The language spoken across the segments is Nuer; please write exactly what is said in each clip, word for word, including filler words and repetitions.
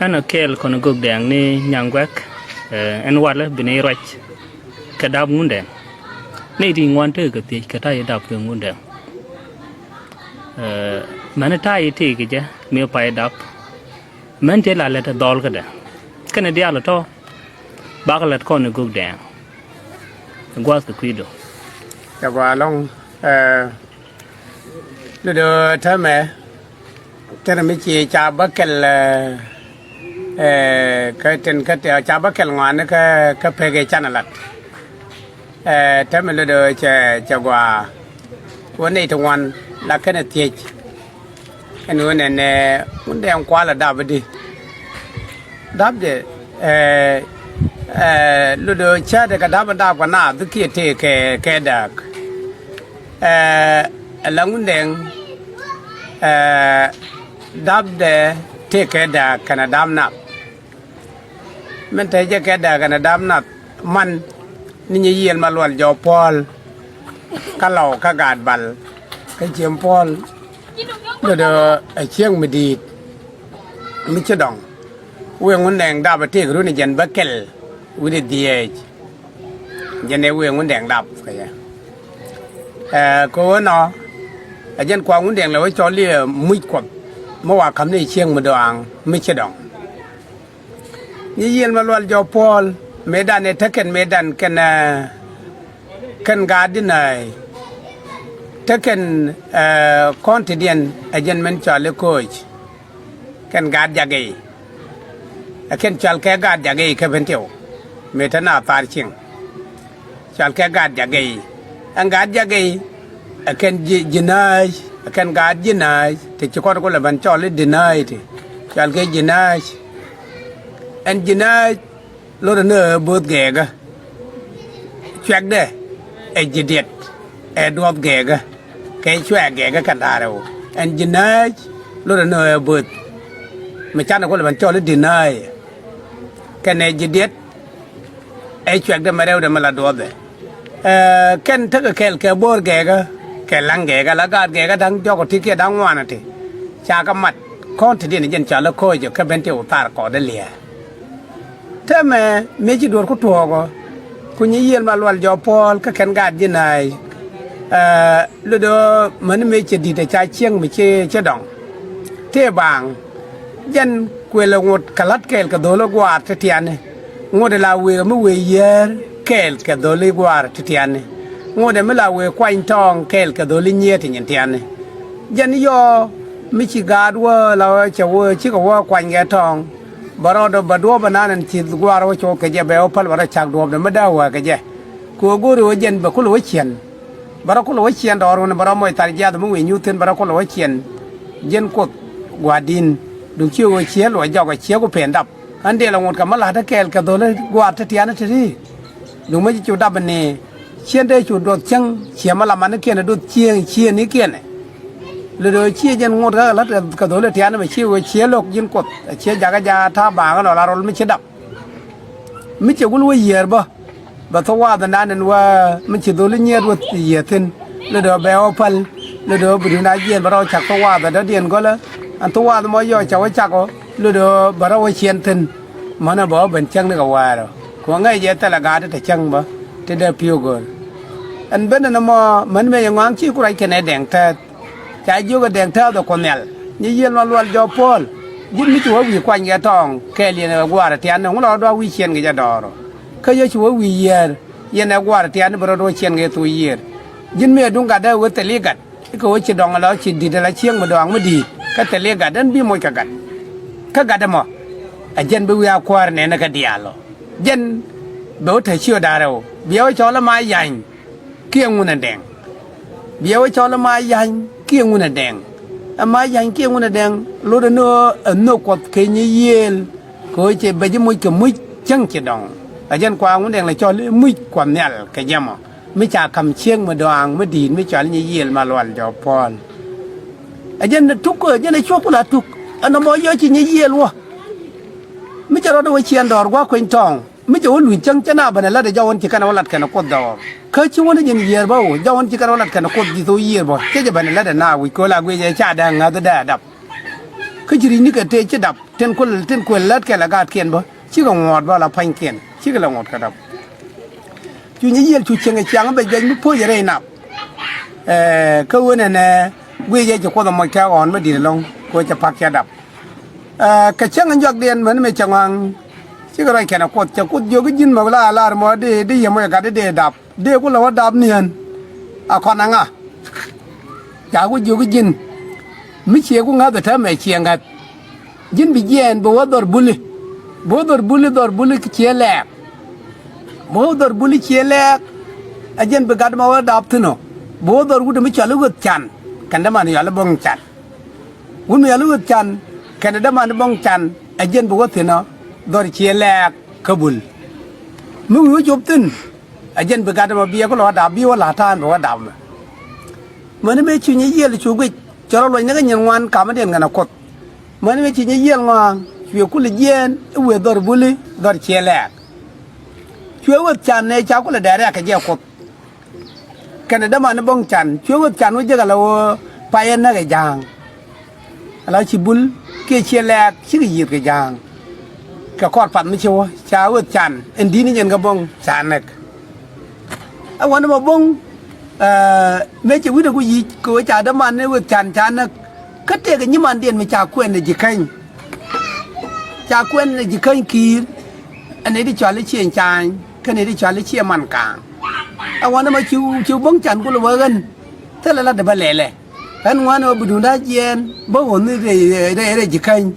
Ɛn a kɛɛl kɔn gök dɛɛŋ ni Nyaŋ Guɛk, eh, ɛn walɛ bi ni ruac kɛ dap Ŋundɛŋ. Ni ti ŋuan tekɛ kɛ thiec kɛ ta̱yɛ dap kɛ Ŋundɛŋ. Eh, mɛn ta̱yɛ tëëkɛ jɛ mi pay dap. Mɛn tëë la lɛt ɛ dhɔl kädɛ kɛnɛ diaal ɛ tɔ̱. Bakɛ lɛt kɔn ɛ gök dɛɛŋ. Gua̱a̱th kɛ kui̱do. Cɛ gɔaa ɛlɔ̱ŋ, eh, lotdɛ täämɛ. Tɛr mi ci ca bä kɛl, eh, eh, kä tin kä ca bä kɛl ŋɔaani kä, kä pek ëë canɛ lat. Eh, täämɛ lotdɛ cɛ, cɛ gɔaa. Wä nɛy ti ŋuan la kɛnɛ thiec. Ɛn ɣöö nɛnɛ Ŋundɛŋ kualɛ dap i̱di. Dapdɛ, eh, eh, lotdɛ cäätdɛ kɛ dap in dap kɛ naath kiɛ tëë kɛ, kɛ dääk. Eh, ala Ŋundɛŋ, eh, dapdɛ tëë kɛ dääk kɛnɛ dap nath. Min te jɛ kɛ dääk kɛnɛ dap nath man ni Nyayiël Malual Jɔk Puɔl. Kä Lɔw kä Gaat Bal kä Ciem Puɔl. Lotdɛ ɛ cieŋ mi di̱i̱t mi ci dɔŋ. Wëë Ŋundɛŋ dap ɛ tëëk runi jɛn bä kɛl wi̱cdɛ dhieec. Jɛn ɛ wëë Ŋundɛŋ dap kɛ jɛ. Ɛ, kɛ ɣöö nɔ ɛ jɛn kua Ŋundɛŋ lɛ wä cɔl i̱ ɛ muc Kuɔth mi wa ka̱m ni cieŋ mi dɔaaŋ mi ci dɔŋ. Nyayiël Malual Jɔk Puɔl mëëdan ëë tekɛn mëëdan kɛn, eh, kɛn gaat ji̱ nääc. Tekɛn, eh, kɔn ti̱diɛn ɛ jɛn min cɔal i̱ Koc. Kɛn gaat Jagɛy. Ɛ kɛn cɔal kɛ gaat Jagɛy kä Bentiu. Mëë te naath thaar cieŋ. Cɔal kɛ gaat Jagɛy. Ɛn gaat Jagɛy ɛ kɛn ji̱, ji̱ nääc, ɛ kɛn gaat ji̱ nääc, ti ci kɔn ku lɛ ben cɔl i̱ di̱ nääc ti. Cɔal kɛ ji̱ nääc. Ɛn ji̱ nääc lotdɛ ni ɣöö bo̱o̱th gɛɛkä. Cuɛkdɛ ɛ ji̱ diɛt ɛ duɔth gɛɛkä. Kɛ cuɛk gɛɛkä kɛn da̱a̱r ɛ ɣöö ɛn ji̱ nääc lotdɛ ni ɣöö bo̱o̱th. Mi canɛ ku lɛ ben cɔl i̱ di̱ nääc. Kɛnɛ ji̱ diɛt ɛ cuɛkdɛ mɛ rɛwdɛ mɛ la duɔthɛ. Ɛ, kɛn tekɛ kɛɛl kɛ bo̱o̱r gɛɛkä kɛ la̱ŋ gɛɛkä la gaat gɛɛkä da̱ŋ diɔ̱k ɔ ti kiɛ da̱ŋ ŋuan ɔ ti. Ca kɛ mat kɔn ti diɛn jɛn cɔal i̱ Koc ɔ kɛ Bentiu thaar kɔɔdɛ liɛɛr. Täämɛ mëë ci duɔ̱ɔ̱r ku tuɔɔk ɔ ku Nyayiël Malual Jɔk Puɔl kä kɛn gaat ji̱ nääc. Ɛ, lotdɛ mäni mëë cɛ di̱t ɛ ca cieŋ mi ci, ci dɔŋ. Tëë baaŋ. Jɛn kuëlɛ ŋot kɛ la̱t kɛɛl kɛ dho̱l i̱ guaar ti tiani. Ŋot ɛ la wëë mi wëë yiëër kɛɛl kɛ dho̱l i̱ guaar ti tiani. Ŋot ɛ mi la wëë kuany tɔɔŋ kɛɛl kɛ dho̱l i̱ nyiëë ti nyin tiani. Jɛn yɔɔ mi ci gaat wä la wä cɛ wä cikɛ wä kuany kɛ tɔɔŋ. Bɛ rɔɔdɛ bɛ duɔ̱ɔ̱p ɛnan ɛn ci guaar wä cok kɛ jɛ bɛ wä päl bɛ rɔ cak duɔ̱ɔ̱pdɛ mi dee wä kɛ jɛ. Kɛ ɣöö go̱o̱ri wä jɛn bɛ kulɛ wä ciɛn. Bɛ rɔ kulɛ wä ciɛn dɔɔr wun bɛ rɔ moc thar jiath mi wi̱i̱ nyuuth thi̱n bɛ rɔ kulɛ wä ciɛn. Ji̱n Kuoth gua̱a̱r di̱n. Duŋ ci ɣöö ciɛ luɔc jɔk ɛ ciɛ ku pen dap. Ɣän dëë lɛ ŋot kɛ mi la̱t kɛɛl kɛ dho̱l i̱ gua̱a̱r ti tiani ti ri̱i̱. Duŋ mi ci cu dap ni ciɛn dee cu duɔth cäŋ ciɛ mi la manikiɛn ɛ duɔth cieŋ ciëënikiɛn ɛ. Lotdɛ ciɛ jɛn ŋot kä la̱t kɛ dho̱l i̱ tiani mɛ ci ɣöö ciɛ lo̱k ji̱n Kuoth ɛ ciɛ jakä ja ta̱a̱ baaŋä lɔ la rol mi ci dap. Mi cɛ wul wä yiëër bä. Bɛ thok waath ɛnan ɛn wä mi ci dholi nyiet wä yiëë thi̱n. Lotdɛ bɛ wä päl. Lotdɛ bi duun a jiɛɛn bɛ rɔ cak thok waath ɛ dɔ̱diɛn gɔlä. Ɛn thok waath mɔ yɔɔ ca wä cak ɔ. Lotdɛ bɛ rɔ wä ciɛn thi̱n. Mänä bɛ wä ben cäŋ ni kɛ wäärä. Kɛ ɣöö ŋäc jɛ thilɛ gaat ti te cäŋ bä. Ti dee pi̱w gööl. Ɛn ben ɛn ɛmɔ män mëë yɛ ŋɔaŋ ci ku ruac kɛnɛ dɛŋ tɛth. Ca jiök ɛ dɛŋ tääth ɛ Kuoth Nhial. Nyayiël Malual Jɔk Puɔl. Ji̱n mi ci wä wi̱i̱ kuany kɛ tɔɔŋ kɛɛl yɛn ɛ guaar ɛ tian ni ŋu lɔ rɔ dua wi̱i̱ ciɛn kɛ jɛ dɔɔr ɔ. Kä yɛ ci wä wi̱i̱ yiëër yɛn ɛ guaar ɛ tian ni bi rɔ duɔ̱ɔ̱r ciɛn kɛ thok yiëër. Ji̱n mi ɛ duŋ gatdä ɛ wä thil i̱ gat. I̱ kɛ wä ci dɔŋ ɛ lɔ ci di̱t ɛ la cieŋ mi dɔaŋ mi di̱i̱t. Kä thil i̱ gat ɛn bi moc kɛ gat. Kä gat ɛmɔ. Ɛ jɛn bi wi̱i̱ a kuäär nɛn ɛ kɛ diaal ɔ. Jɛn bɛ wä te ciö da̱rɛ ɔ. Biɛ wä cɔl ɛ ma ya̱ny. Kiɛ ŋun ɛ dɛŋ. Biɛ wä cɔl ɛ ma ya̱ny kiɛ ŋun ɛ dɛŋ. Ɛ ma ya̱ny kiɛ ŋun ɛ dɛŋ. Lot ɛ ni ɣöö ɛ nhök Kuɔth kɛ Nyayiëël. Kɛ ɣöö cɛ bɛ ji̱ muc kɛ muc cäŋ ci dɔ̱ŋ. Ɛ jɛn kua ŋun dɛŋ lɛ cɔl i̱ muc Kuɔth Nhial kɛ jɛ mɔ. Mi ca ka̱m cieŋ mi dɔaaŋ mi di̱i̱t mi cɔal Nyayiëël Malual Jɔk Puɔl. Ɛ jɛn tuk, ɛ jɛn ɛ cuɔ̱k ku la tuk. Ɛn nɔmɔ yɔ ci Nyayiëël wä. Mi cɛ rɔɔdɛ wä ciɛn dɔɔr gua̱a̱k kueny tɔ̱ɔ̱ŋ. Mi cɛ wä luny cäŋ cä na ben ɛ lat ɛ jɔw ɛn ci kɛn ɛ wä lat kɛn ɛ Kuoth dhɔɔr. Kä ci wä ni jɛn yiëër bä ɣöö jɔw ɛn ci kɛn ɛ wä lat kɛn ɛ Kuoth ji̱ thok yiëër bä cä jɛ ben ɛ lat ɛ na wi̱c kööl a guic ɛ ca dee ŋäth ɛ dee ɛ dap. Kä ci ri̱cnikɛ tëë ci dap tin kuël, tin kuël lät kɛ la gaatkiɛn bä, cikɛ ŋuɔ̱ɔ̱t bä la pa̱nykiɛn, cikɛ la ŋuɔ̱t kɛ dap. Cu Nyayiëël cu cieŋ ɛ ciaŋ bɛc bɛc mi po̱cɛ rɛy nap. Ɛ, kä ɣöö nɛnɛ guic ɛ ci Kuoth ɛ moc kɛ ɣɔ̱ɔ̱n mi di̱t ɛlɔ̱ŋ kɛ ɣöö cɛ pa̱k cɛ dap. Ɛ, kɛ cäŋ in juakdiɛn mäni mëë cɛ ŋɔaŋ, cikɛ ruac kɛn ɛ Kuoth, cɛ Kuoth jiök i̱ ji̱n mɔ la lar mɔ dee, dee yɛ moc ɛ gat dee dap. Dee ku lɛ wä dap niɛn a kɔn a ŋa? Ca ku jiök i̱ ji̱n mi ciɛ ku ŋa̱th ɛ täämɛ ciɛ ŋa̱th. Ji̱n bi jiɛɛn bi wä dhɔr buli, bi wä dhɔr buli, dhɔr buli ciɛ lɛɛk. Bi wä dhɔr buli ciɛ lɛɛk. Ɛ jɛn bi gat ma wä dap thi̱n ɔ, bi wä dhɔr wut mi cɔal i̱ Ɣöth Can kɛn däman yɔal i̱ Bo̱ŋ Can. Wut mi yɔal i̱ Ɣöth Can kɛn däman i̱ Bo̱ŋ Can, ɛ jɛn bi wä thi̱n ɔ dhɔr ciɛ lɛɛk kä bul. Mi wi̱i̱ wä cop thi̱n, ɛ jɛn bi gat ɛmɔ biɛ ku lɔ wä dap, bi wä la̱t ta̱a̱n bi wä dap mɛ. Mäni mëë cu Nyayiëël cu guic, cɛ rɔ luɔ̱c ni kä nyin ŋuan kamädiɛn kɛnɛ Kuoth. Mäni mëë cu Nyayiëël ŋɔa̱a̱ŋ, cuɛ kulɛ jiɛɛn i̱ wëë dhɔr buli, dhɔr ciɛ lɛɛk. Cuɛ Ɣöth Can nɛ ca kulɛ dɛɛr riak kɛ jɛ Kuoth. Kɛnɛ däman i̱ Bo̱ŋ Can, cuɛ Ɣöth Can wä jek ala ɣöö payɛ näk ɛ ja̱a̱ŋ. Ala ci bul kiɛ ciɛ lɛɛk cikɛ yiëëth kɛ ja̱a̱ŋ. Kɛ kɔr path mi ci wä ca Ɣöth Can in di̱t ni jɛn kɛ Bo̱ŋ ca näk. Ɛ wän ɛmɔ Bo̱ŋ, ɛ, mëë cɛ wi̱cdɛ ku yic kɛ ɣöö ca däman i̱ Ɣöth Can ca näk. Kä tëëkɛ nyimandiɛn mi ca kuɛn ɛ ji̱ käny. Ca kuɛn ɛ ji̱ käny ki̱i̱r. Ɛ nɛy ti cɔal i̱ Cieŋ Ca̱a̱ny kä nɛy ti cɔal i̱ Cieŋ Man Kaaŋ. Ɛ wän ɛmɔ ci, ci Bo̱ŋ Can kulɛ wä ɣän. Thilɛ la dee bä lɛlɛ. Ɣän ŋuan ɛ wä bi duundä jiɛɛn bä ɣöö ni rɛy, rɛy, rɛy ji̱ käny.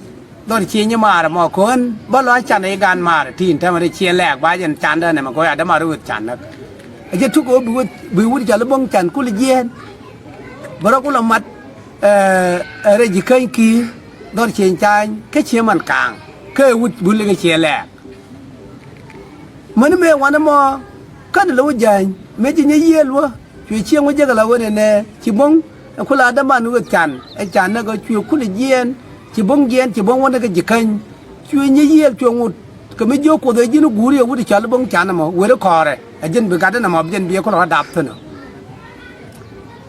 Dhɔr cieny i̱ maar ɛmɔ kɔn bä lɔ a can i̱ gaan maar ti in täämɛ rɛy ciɛ lɛɛk ba jɛn candä nɛmɛ kɛ ɣöö a däman i̱ Ɣöth Can näk. Ɛ jɛ tuk ɣöö bi wut, bi wut cɔal i̱ Bo̱ŋ Can kulɛ jiɛɛn. Bä rɔ kulɛ mat, ɛ, ɛ rɛy ji̱ käny ki̱i̱r dhɔr Cieŋ Ca̱a̱ny kä Cieŋ Man Kaaŋ kä ɛ wut bul i̱ kɛ ciɛ lɛɛk. Mäni mëë wanɛ mɔ känɛ lɛ wä jäny mëë ci Nyayiëël wä cuɛ cieŋ wä jek ala ɣöö nɛnɛ ci Bo̱ŋ ɛ kula däman Ɣöth Can ɛ ca näk ɛ cuɛ kulɛ jiɛɛn. Ci Bo̱ŋ jiɛɛn, ci Bo̱ŋ wä näk kä ji̱ käny. Cuɛ Nyayiëël cuɛ ŋot kɛ mi jiök Kuoth ɛ ji̱n i̱ guuri ɛ wut i̱ cɔal i̱ Bo̱ŋ Can ɛmɔ wër i̱ kɔɔrɛ ɛ jɛn bi gatdä nɛmɔ bi jɛn bi ɛ kulɛ wä dap thi̱n ɔ.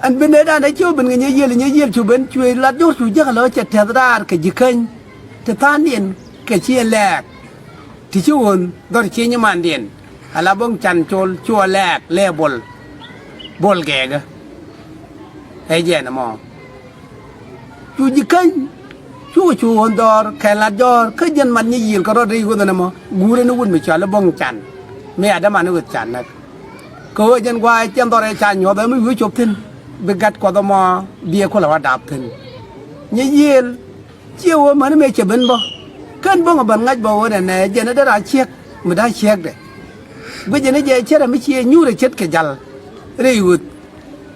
Ɛn bi nɛy dan ɛ ci wä ben kɛ Nyayiëël, Nyayiëël cu ben cuɛ Lat Jɔr cu jek ala ɣöö cɛ tɛth raar kɛ ji̱ käny. Ti tha̱a̱ŋdiɛn kɛ ciɛ lɛɛk. Ti ci ɣöö dhɔr cieny imandiɛn ala Bo̱ŋ Can col cuɔ lɛɛk lɛ bol. Bol gɛɛkä. Ɛ jɛn ɛmɔ cu ji̱ käny. Cukɛ cu ɣöö dhɔr kɛ Lat Jɔr kä jɛn mat Nyayiëël kɛ rɔɔdɛ i̱ ɣöö nɛmɔ guurɛ ni wut mi cɔal i̱ Bo̱ŋ Can. Mi a däman i̱ Ɣöth Can näk kɛ ɣöö jɛn gua̱a̱ jɛn dhɔr ɛ ca nyuɔ̱th ɛ mi wi̱i̱ cop thi̱n. Bi gat Kuɔth ɛmɔ bi ɛ kulɛ wä dap thi̱n. Nyayiëël ciɛ ɣöö mäni mëë cɛ ben bä. Kän Bo̱ŋ ɛ ben ŋa̱c bä ɣöö nɛnɛ jɛn ɛ dee raan ciek mi da̱a̱ ciekdɛ. Guic jɛn ɛ jɛ cärɛ mi ciɛ nyuurɛ ce̱tkɛ ja̱l rɛy Ɣöth.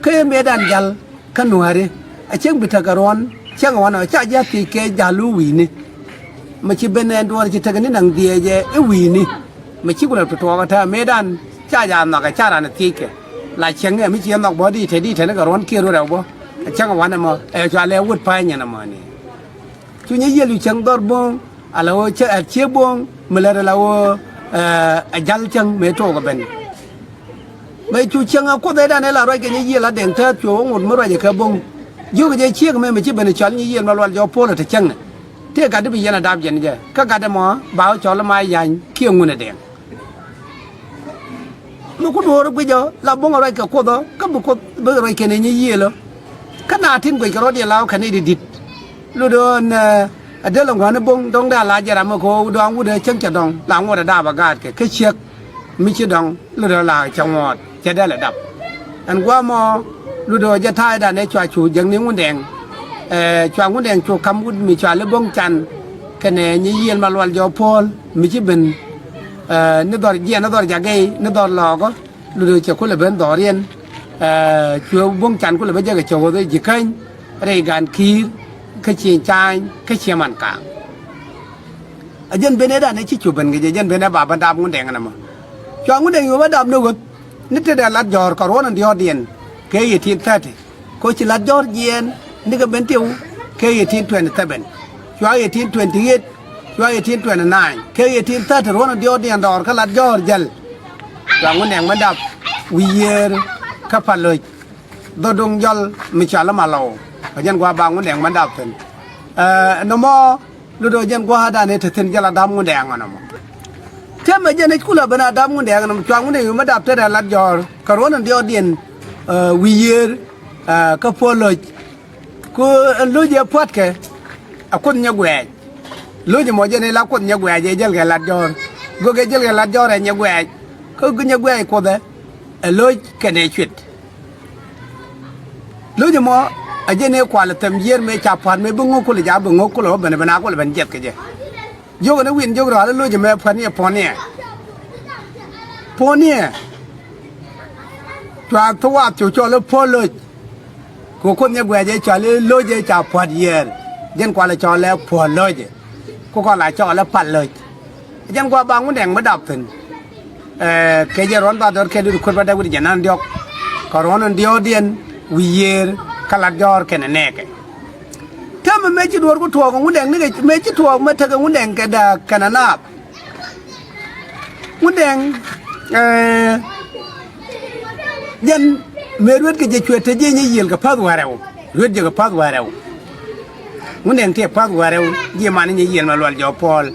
Kä mëëdan ja̱l kä Nuääri a cäŋ bi tekɛ ruɔ̱n. Cäŋ wanɔ ca ji̱ a thiec kɛ ja̱l i̱ wi̱i̱ni. Mi ci ben ɛn duɔ̱ɔ̱r ci tekɛ ni naŋ dhiɛɛcɛ i̱ wi̱i̱ni. Mi ci kulɛ tuɔɔk ɛ täämɛ mëëdan ca ja̱ nhɔk ɛ ca raan ɛ thiec kɛ. La cäŋ ɛ mi ci ɛ nhɔk bä di te di te ni kɛ ruɔ̱n kiɛ ruɔ̱n rɛw bä. Ɛ cäŋ wanɛ mɔ ɛ cua lɛ wut pa̱ny ɛn ɛmɔ ni. Cu Nyayiëël cu cäŋ dhɔr Bo̱ŋ ala ɣöö cä ɛ cie Bo̱ŋ mi lät ala ɣöö ɛ jal cäŋ mëë took ɛ ben. Mëë cu cäŋ ɛ Kuoth ëëdan ëë la ruac kɛ Nyayiëël a Dɛŋ Tääth cuɛ wä ŋot mi ruacɛ kɛ Bo̱ŋ. Jiökɛ jɛ ciek mëë mi ci ben cɔal Nyayiëël Malual Jɔk Puɔl ɛ te cäŋ ni. Tëë gat di bi yɛn a dap jɛn jɛ kä gat ɛmɔ ba wä cɔl ma Ya̱ny kiɛ Ŋun ɛ Dɛŋ. Mi ku duɔ̱ɔ̱r guic ɔ la Bo̱ŋ a ruac kɛ Kuoth ɔ kä bi Kuoth bi ruac kɛn ɛ Nyayiëël ɔ. Kä na tin guic kɛ rɔ̱diɛn la ɣä kɛn i̱ di di̱t. Lot ɣän ɛ dee la ŋuäni Bo̱ŋ dɔ̱ŋ dee a la jɛ ram mi ko̱o̱k dɔ̱a̱ŋ wut ɛ cäŋ cɛ dɔ̱ŋ la ŋuɔ̱t ɛ dap a gaat kɛ kä ciek. Mi ci dɔ̱ŋ lot ɣä la cɛ ŋuɔ̱ɔ̱t cɛ dee lɛ dap. Ɛn gua̱a̱ mɔ lot ɣä jɛ ta̱a̱cdan ɛ cua cu jäkni Ŋundɛŋ. Ɛ cua Ŋundɛŋ cu ka̱m wut mi cua li Bo̱ŋ Can kɛnɛ Nyayiëël Malual Jɔk Puɔl mi ci ben. Ɛ ni dhɔr jiɛn ni dhɔr jakɛ ni dhɔr lɔɔkä. Lutdɛ cɛ kulɛ ben dhɔriɛn. Ɛ cuɛ Bo̱ŋ Can kulɛ ben jɛ kɛ cɛ ɣöth ɛ ji̱ käny rɛy Gan Ki̱i̱r kä Cieŋ Ca̱a̱ny kä Cieŋ Man Kaaŋ. A jɛn ben ëëdan ɛ ci cu ben kɛ jɛ jɛn ben ɛ ba ben dap Ŋundɛŋ ɛn ɛmɔ. Cua Ŋundɛŋ cu ben dap ni ɣöth ni tetdɛ Lat Jɔ̱ɔ̱r kɛ ruɔ̱n in diɔ̱ɔ̱kdiɛn kɛ eighteen thirty. Kɛ ɣöö ci Lat Jɔ̱ɔ̱r jiɛɛn nikɛ ben tiw kɛ eighteen twenty-seven. Cua eighteen twenty-eight, cua eighteen twenty-nine kɛ eighteen thirty ruɔ̱n in diɔ̱ɔ̱kdiɛn dɔɔr kä Lat Jɔ̱ɔ̱r jäl. Cua Ŋundɛŋ mi dap wi̱i̱ yiëër kä Paloc. Dhɔduŋ jɔl mi cɔal i̱ Malɔw. Kä jɛn gua̱a̱ ba Ŋundɛŋ mi dap thi̱n. Ɛ nɔmɔ lotdɛ jɛn gua̱a̱thdan i̱ te thi̱n jɛ la dap Ŋundɛŋ ɛnɔmɔ. Täämɛ jɛn i̱ kulɛ ben a dap Ŋundɛŋ ɛnɔmɔ, cua Ŋundɛŋ yum ɛ dap tetdɛ Lat Jɔ̱ɔ̱r kɛ ruɔ̱n in diɔ̱ɔ̱kdiɛn wi̱i̱ yiëër kä puɔ̱l lo̱c. Ku ɛn lo̱c ɛ pua̱tkɛ ɛ Kuoth Nyɛguɛɛc. Lo̱c ɛmɔ jɛn i̱ la Kuoth Nyɛguɛɛc ɛ jäl kɛ Lat Jɔ̱ɔ̱r. Gök ɛ jäl kɛ Lat Jɔ̱ɔ̱r ɛ Nyɛguɛɛc. Kä Nyɛguɛɛc Kuoth ɛ lo̱c kɛnɛ cuet. Lo̱c ɛmɔ a jɛn i̱ kual ɛ thɛm yiër mëë ca pua̱t mëë bi ŋo̱k kulɛ jaak bi ŋo̱k kulɛ wä ben ben a kulɛ ben jiɛth kɛ jɛ. Jiök ɛn i̱ wi̱n jiök rɔal i̱ lo̱c ɛmɛ pua̱t niɛ puɔ̱n niɛ. Puɔ̱n niɛ. Cua thuath cu cɔl i̱ puɔ̱l lo̱c. Ku Kuoth Nyɛguɛɛc ɛ cɔal i̱ lo̱c ɛ ca pua̱t yiër. Jɛn kual ɛ cɔl ɛ puɔ̱l lo̱c. Ku kɔn la cɔl ɛ pal lo̱c. Jɛn gua̱a̱th ba Ŋundɛŋ mi dap thi̱n. Ɛ kɛ jɛ ruɔ̱n ba dɔ̱r kɛ dur kuot ba dee wi̱c jɛ nan diɔ̱k. Kɛ ruɔ̱n in diɔ̱ɔ̱kdiɛn wi̱i̱ yiëër kä Lat Jɔ̱ɔ̱r kɛnɛ nɛɛkɛ. Täämɛ mëë ci duɔ̱ɔ̱r ku tuɔɔk ɛ Ŋundɛŋ nikɛ mëë ci tuɔɔk mëë tekɛ Ŋundɛŋ kɛ dääk kɛnɛ naath. Ŋundɛŋ ɛ jɛn mëë ruetkɛ jɛ cuɛ te ji̱ nyɛ yiël kɛ pa̱th wäl rɛw. Ruet jɛ kɛ pa̱th wäl rɛw. Ŋundɛŋ tëë pa̱th wäl rɛw ji̱ man nyɛ yiël ma lual jɔ̱ɔ̱k puɔ̱ɔ̱l.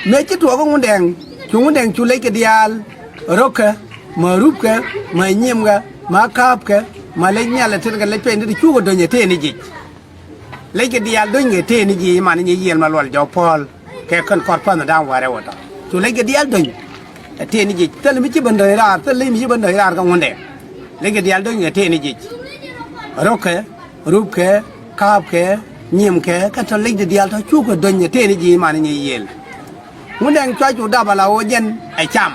Mëë ci tuɔɔk ɛ Ŋundɛŋ cu Ŋundɛŋ cu lɛckɛ diaal ro̱kɛ ma rupkɛ ma nyiemkɛ ma ka̱a̱pkɛ ma lɛc nhial ɛ tënkɛ lɛc pɛny ti cukɛ do̱ny ɛ tëë ni jic. Lɛckɛ diaal do̱nykɛ tëë ni jic man nyɛ yiël ma lual jɔ̱ɔ̱k puɔ̱ɔ̱l. Kɛ kɛn kɔr pa̱nh da̱a̱ŋ wäl rɛw ɛ tɔ̱ cu lɛckɛ diaal do̱ny ɛ tëë ni jic thil mi ci ben do̱ny raar thil mi ci ben do̱ny raar kä Ŋundɛŋ. Lɛckɛ diaal do̱nykɛ tëë ni jic. Ro̱kɛ rupkɛ ka̱a̱pkɛ nyiemkɛ kä tɔ̱ lɛcdɛ diaal tɔ̱ cukɛ do̱ny ɛ tëë ni jic man nyɛ yiël. Ŋundɛŋ cua cu dap ala ɣöö jɛn ɛ cam.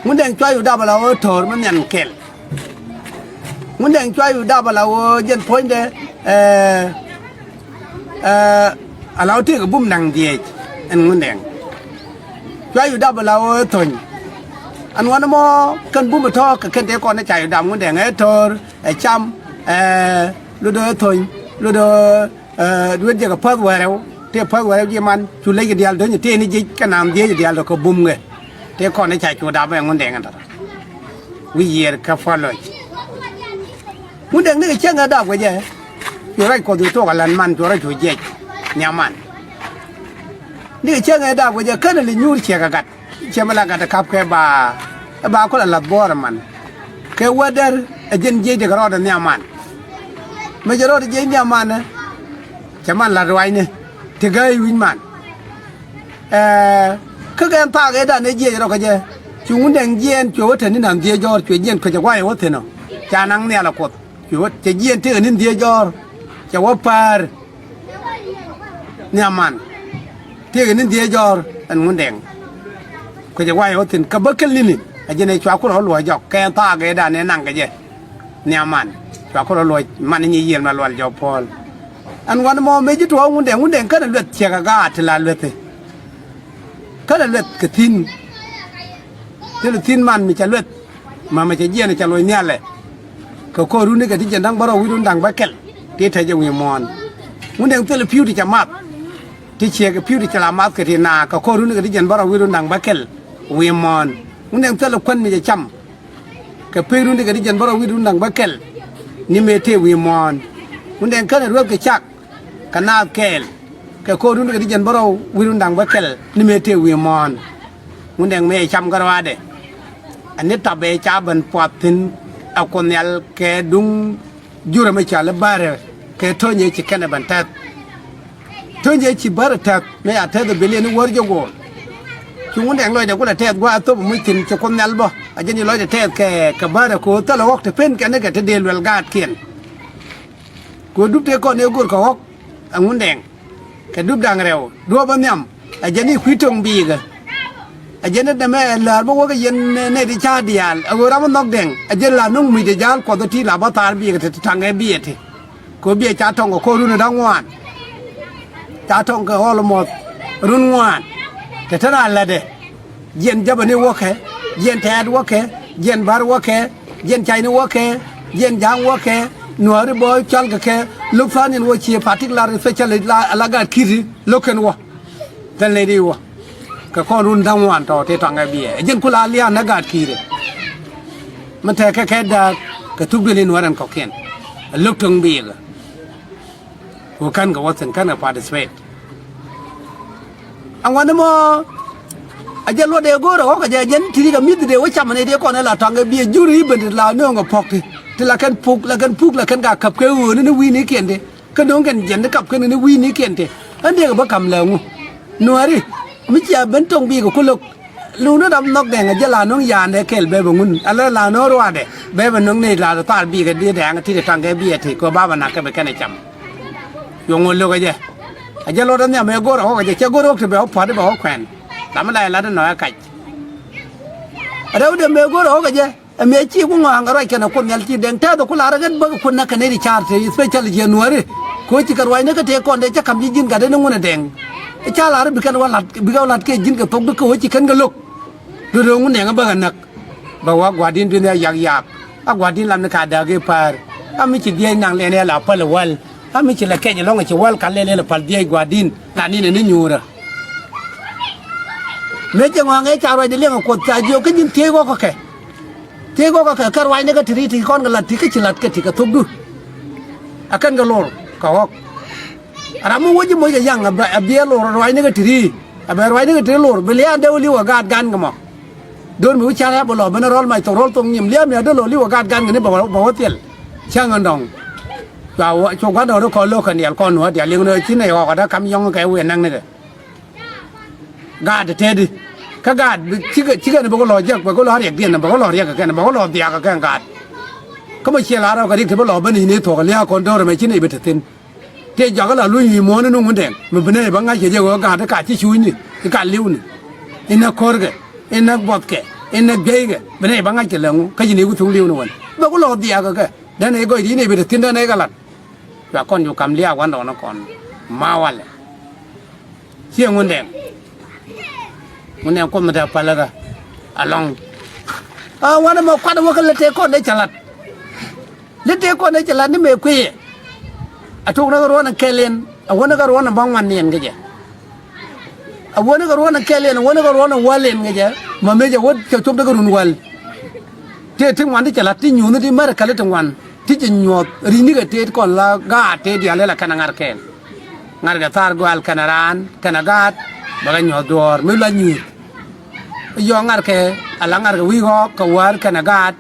Ŋundɛŋ cua cu dap ala ɣöö to̱r mi nhian kɛl. Ŋundɛŋ cua cu dap ala ɣöö jɛn puɔ̱nydɛ ɛ ɛ ala ɣöö tëëkɛ bum naŋ dhiec. Ɛn Ŋundɛŋ cua cu dap ala ɣöö tho̱ny. Ɛn ɣän ɛmɔ kɛn bum ɛ tɔ̱ kɛ kɛn tëë kɔn ɛ ca cu dap Ŋundɛŋ ɛ to̱r ɛ cam ɛ lotdɛ ɛ tho̱ny lotdɛ ɛ duet jɛ kɛ pa̱th wäl rɛw. Tëë pa̱th wäl rɛw ji̱ man cu lɛckɛ diaal do̱ny ɛ tëë ni jic kɛ naŋ dhiec diaal tɔ̱ kɛ bumkɛ. Tëë kɔn ɛ ca cu dap ɛ Ŋundɛŋ ɛn tɔ̱ wi̱i̱ yiëër kä puɔ̱l lo̱c. Ŋundɛŋ nikɛ cäŋ ɛ dap kɛ jɛ. Cu ruac Kuɔth wi̱i̱ thuɔ̱k ɛ län man cu ruac cu jiɛc nhiam man. Nikɛ cäŋ ɛ dap kɛ jɛ känɛ li nyuur ciɛk ɛ gat. Ciɛ mi la gat ɛ ka̱p kɛ ba ɛ ba kulɛ la̱th buɔɔr ɛ man. Kɛ wädär ɛ jɛn jiɛc ti kɛ rɔɔdɛ nhiam man. Mëë cɛ rɔɔdɛ jiɛc nhiam man ɛ cɛ man la̱t ruacni ti gäi wi̱c man. Ɛ kä kɛn thaak ëëdan ëë jiɛc rɔ kä jɛ. Cu Ŋundɛŋ jiɛɛn cuɛ wä te ni naŋ dhiec jɔɔr cuɛ jiɛɛn kuecɛ gua̱c ɛ wä thi̱n ɔ. Ca naŋ nhial ɛ Kuoth cuɛ wä cɛ jiɛɛn tëëkɛ ni̱n dhiec jɔɔr. Cɛ wä päär nhiam man tëëkɛ ni̱n dhiec jɔɔr ɛn Ŋundɛŋ. Kuecɛ gua̱c ɛ wä thi̱n kä bä käl ni̱ni a jɛn ɛ cua kulɛ wä luɔ̱c jɔk kɛn thaak ëëdan ëë naŋ kɛ jɛ. Nhiam man cua kulɛ wä luɔ̱c man ni nyi yiël ma lual jɔk puɔ̱ɔ̱l. Ɛn wan mɔ mëë ji̱ tuɔɔk Ŋundɛŋ, Ŋundɛŋ känɛ lueth ciɛk ɛ gaat ti la luethi. Känɛ lueth kɛ thi̱n. Thilɛ thi̱n man mi cɛ lueth. Ma mɛ cɛ jiɛn cɛ luɔ̱c nhialɛ. Kɛ ko̱r runi kɛ ti jiɛn da̱ŋ bärɔw wi̱i̱ run da̱ŋ bäkɛl ti tɛcɛ wi̱i̱ muɔ̱ɔ̱n. Ŋundɛŋ thilɛ pi̱w ti cɛ math. Ti ciek pi̱w ti cɛ la math kɛ ti naath kɛ ko̱r runi kɛ ti jiɛn bärɔw wi̱i̱ run da̱ŋ bäkɛl wi̱i̱ muɔ̱ɔ̱n. Ŋundɛŋ thilɛ kuän mi cɛ cam. Kɛ pek runi kɛ ti jiɛn bärɔw wi̱i̱ run da̱ŋ bäkɛl ni mëë tëë wi̱i̱ muɔ̱ɔ̱n. Ŋundɛŋ känɛ rueth kɛ cak kɛ naath kɛɛl. Kɛ ko̱r runi kɛ ti jiɛn bärɔw wi̱i̱ run da̱ŋ bäkɛl ni mëë tëë wi̱i̱ muɔ̱ɔ̱n. Ŋundɛŋ mëë cam kä ruaadɛ. Ani tap ëë ca ben puath thi̱n a Kuoth Nhial kɛ duŋ jurɛ mi cɔal i̱ bärɛ kɛ to̱nyɛ ci kɛnɛ ben tɛth. To̱nyɛ ci bärɛ tɛth mëë a tɛth ɛ biliɛn i̱ wäär jɛ go̱o̱l. Cu Ŋundɛŋ lɔcdɛ kulɛ tɛth gua̱a̱th thop muc thi̱n ci Kuoth Nhial bä a jɛn ci lɔcdɛ tɛth kɛ kɛ bärɛ ko̱o̱th thilɛ ɣɔ̱k ti pen kɛn kɛ ti dee luɛl gaatkiɛn. Kɛ dup tëë kɔn ëë go̱r kɛ ɣɔ̱k ɛ Ŋundɛŋ. Kɛ dup da̱ŋ rɛw duɔ̱ɔ̱p ɛ nhiam. Ɛ jɛn i̱ kui̱ to̱ŋ biikä. Ɛ jɛn i̱ dämɛ ɛ läär bä wäkɛ yɛn nɛy ti ca̱a̱t diaal ɛ ɣöö ram ɛ nhɔk dɛŋ ɛ jɛn la no̱ŋ muc ɛ ja̱a̱l Kuɔth ɛ ti la bä thaar biikä ti ti ta̱ŋ ɛ biɛ ti. Kɛ ɣöö biɛ ca tɔ̱ŋ kɛ ko̱r run ɛ da̱ŋ ŋuan. Ca tɔ̱ŋ kɛ almost run ŋuan. Te te raan lätdɛ. Jiɛn Japani wäkɛ, jiɛn Tɛ̈t wäkɛ, jiɛn Bär wäkɛ, jiɛn Cayni wäkɛ, jiɛn Ja̱a̱ŋ wäkɛ, Nuääri bä cɔalkɛ kɛ, Lopthanian wä cië particular especially la, la gaat ki̱i̱ri lo̱k kɛn wä. Thil nɛy di wä. Kɛ kɔn run da̱ŋ ŋuan tɔ̱ tëë tɔ̱a̱ŋ ɛ biɛ. Ɛ jiɛn ku la lia̱a̱n ɛ gaat ki̱i̱ri. Mi tɛ̈kɛ kɛ da̱a̱k kɛ thuk duël in wä rɛn kɔ̱kiɛn. Ɛ lo̱k töŋ biɛkä. Ku kän kɛ wä thi̱n, kän kɛ participate. Aŋuan ni mɔ a jɛ luɔt dee go̱o̱r ɛ ɣɔ̱k a jɛ jɛn ti̱ti̱ kɛ mi̱th dee wä cam ni dee kɔn ɛ la tɔ̱ŋ kɛ biɛ jur i̱ ben ti la nööŋ kɛ puɔ̱k ti ti la kɛn puk la kɛn puk la kɛn ka käp kɛ ɣööni ni wi̱i̱ni kiɛn ti. Kä do̱ŋ kɛn jiɛn ti kap kɛn ni wi̱i̱ni kiɛn ti. Ɣän dee kɛ bä ka̱m lɛ ŋu nuääri mi cia ben to̱ŋ bi̱i̱ kɛ kulok. Lun ni dap nhɔk dɛŋ a jɛ la no̱ŋ ya̱a̱ndɛ kɛl bɛɛbɛ ŋun a lɛ la no̱ŋ ruaadɛ bɛɛbɛ no̱ŋ ni la thaar bi̱i̱ kɛ diet dɛŋ ti ti ta̱ŋ kɛ biɛ ti kɛ ba bɛ nak kɛ bi kɛn ɛ cam. Cuɛ ŋuɔ̱t lo̱k ɛ jɛ a jɛ luɔt ɛ nhiam ɛ go̱r ɛ ɣɔk ɛ jɛ cɛ go̱r ɣɔk ti bɛ ɣɔk pua̱t i̱ bɛ ɣɔk kuɛn. Lam mi la ɛ lat inɔ ɛ kac. Rɛwdɛ mëë go̱r ɛ ɣɔk ɛ jɛ ɛ mëë ci ku ŋɔaŋ kɛ ruac kɛn ɛ Kuoth Nhial ci dɛŋ tɛth ɛ ku lar ɛ ɣän bäk ɛ Kuoth näk kɛn ɛ ri ca̱r te especially January. Kɛ ɣöö ci kɛ ruacni kä tëë kɔn dee cä ka̱m ji̱ ji̱n gat ɛ ni ŋun ɛ dɛŋ. Ɛ ca lar ɛ bi kɛn wä lat bi kɛ wä lat kɛ ji̱n kɛ thok di kɛ ɣöö ci kɛn kɛ lo̱k. Do̱do̱ŋ ŋun dɛŋ ɛ bäk ɛ näk. Bɛ wä gua̱di̱n dunia yak yak a gua̱di̱n lam ni ka da̱a̱k i̱ pa̱a̱r. A mi ci dhiec naŋ lɛn ɛ la päl ɛ wäl a mi ci la kɛc ɛlɔ̱ŋ ɛ ci wäl ka lɛn ɛ la päl dhiec gua̱di̱n. Ŋa̱t ni nɛ ni nyuurä. Mëë cɛ ŋɔ̱a̱ŋ ɛ ca ruacdɛ liɛŋ ɛ Kuoth ca jiök kä nyin thiec ɣɔ̱k kä kɛ. Thiec ɣɔ̱k kä kɛ kɛ ruacni kä ti̱ti̱ ti kɔn kɛ la̱t ti kä ci la̱t kɛ ti kɛ thokdu. A kɛn kɛ lor kɛ ɣɔ̱k. Ram mi wä ji̱ moc kɛ yaŋ a bɛ a biɛ lor ruacni kä ti̱ti̱. A bɛ ruacni kä ti̱ti̱ lor bi lia̱a̱n dee wä li̱w ɛ gaat gan kɛ mɔ. Do̱r mi wä ca̱r ɛ bä lɔ ben rɔl mac thok rɔl thok nyim lia̱a̱n mi a dee lɔ li̱w ɛ gaat gan kɛ ni bɛ wä bɛ wä thil. Cäŋ ɛn dɔ̱ŋ. Cua wä cu gua̱n dɔ̱ŋ rɔ kɔn lo̱k kɛ niɛl kɔn nuɔ̱ɔ̱r diaal liŋ ni ci nɛy ɣɔk ɛ dee kam yɔ̱ŋ kɛ wëë näk ni kɛ. Gaat tëëdi kä gaat bi cikɛ cikɛ ni bä kä lɔ jek bä kä lɔ riɛk diɛn bä kä lɔ riɛk kɛ kɛn bä kä lɔ dhiak kɛ kɛn gaat. Kä mɛ ciɛ la rɔ kɛ riɛk ti bä lɔ bä ni ni thuɔk lia̱a̱ kɔn do̱r mɛ ci ni bi te thi̱n. Tëë jɔak kä la luny wi̱i̱ muɔ̱ɔ̱n ni nuŋ dɛŋ mɛ bi ni bä ŋa̱c kɛ jek ɣöö gaat ti ka ci cuucni ti ka li̱wni. Inɛ ko̱rkɛ inɛ buɔthkɛ inɛ gueykɛ bi ni bä ŋa̱c kɛ lɛ ŋu kä ci ni ku thuŋ li̱wni wän bä ku lɔ dhiak kɛ kɛ. Dɛn i̱ gɔc di ni bi te thi̱n dɛn i̱ kɛ lat. Cua kɔn cu kam liaak wan dɔɔn kɔn ma walɛ. Ciɛ ŋundɛŋ ŋundɛŋ kuoth mi te pälikä alɔŋ. A wan ɛmɔ kuat wä kä lɛ tëë kɔn dee cɛ lat. Lɛ tëë kɔn dee cɛ lat ni mëë kui̱ yɛ. A tok ni kä ruɔ̱n ɛ kɛl in a wä ni kä ruɔ̱n ɛ bä ŋuan niɛn kä jɛ. A wä ni kä ruɔ̱n ɛ kɛl in a wä ni kä ruɔ̱n ɛ wäl in kä jɛ. Ma mëë cɛ wä cɛ cop ni kä run wäl. Tëë ti ŋuan ti cɛ lat ti nyuuth ni ti mɛr ɛ kɛl ti ŋuan. Ti ci nyuɔth ri̱cnikɛ tëët kɔn la gaat tëë diaal la kɛn a ŋa̱r kɛɛl. Ŋa̱rkɛ thaar gɔal kɛnɛ raan kɛnɛ gaat bɛ kɛ nyuɔth duɔ̱ɔ̱r mi luac nyuuth. Yɔ̱ɔ̱ŋ ŋa̱rkɛ ala ŋa̱rkɛ wi̱i̱ ɣɔ̱ɔ̱k kɛ wäär kɛnɛ gaat.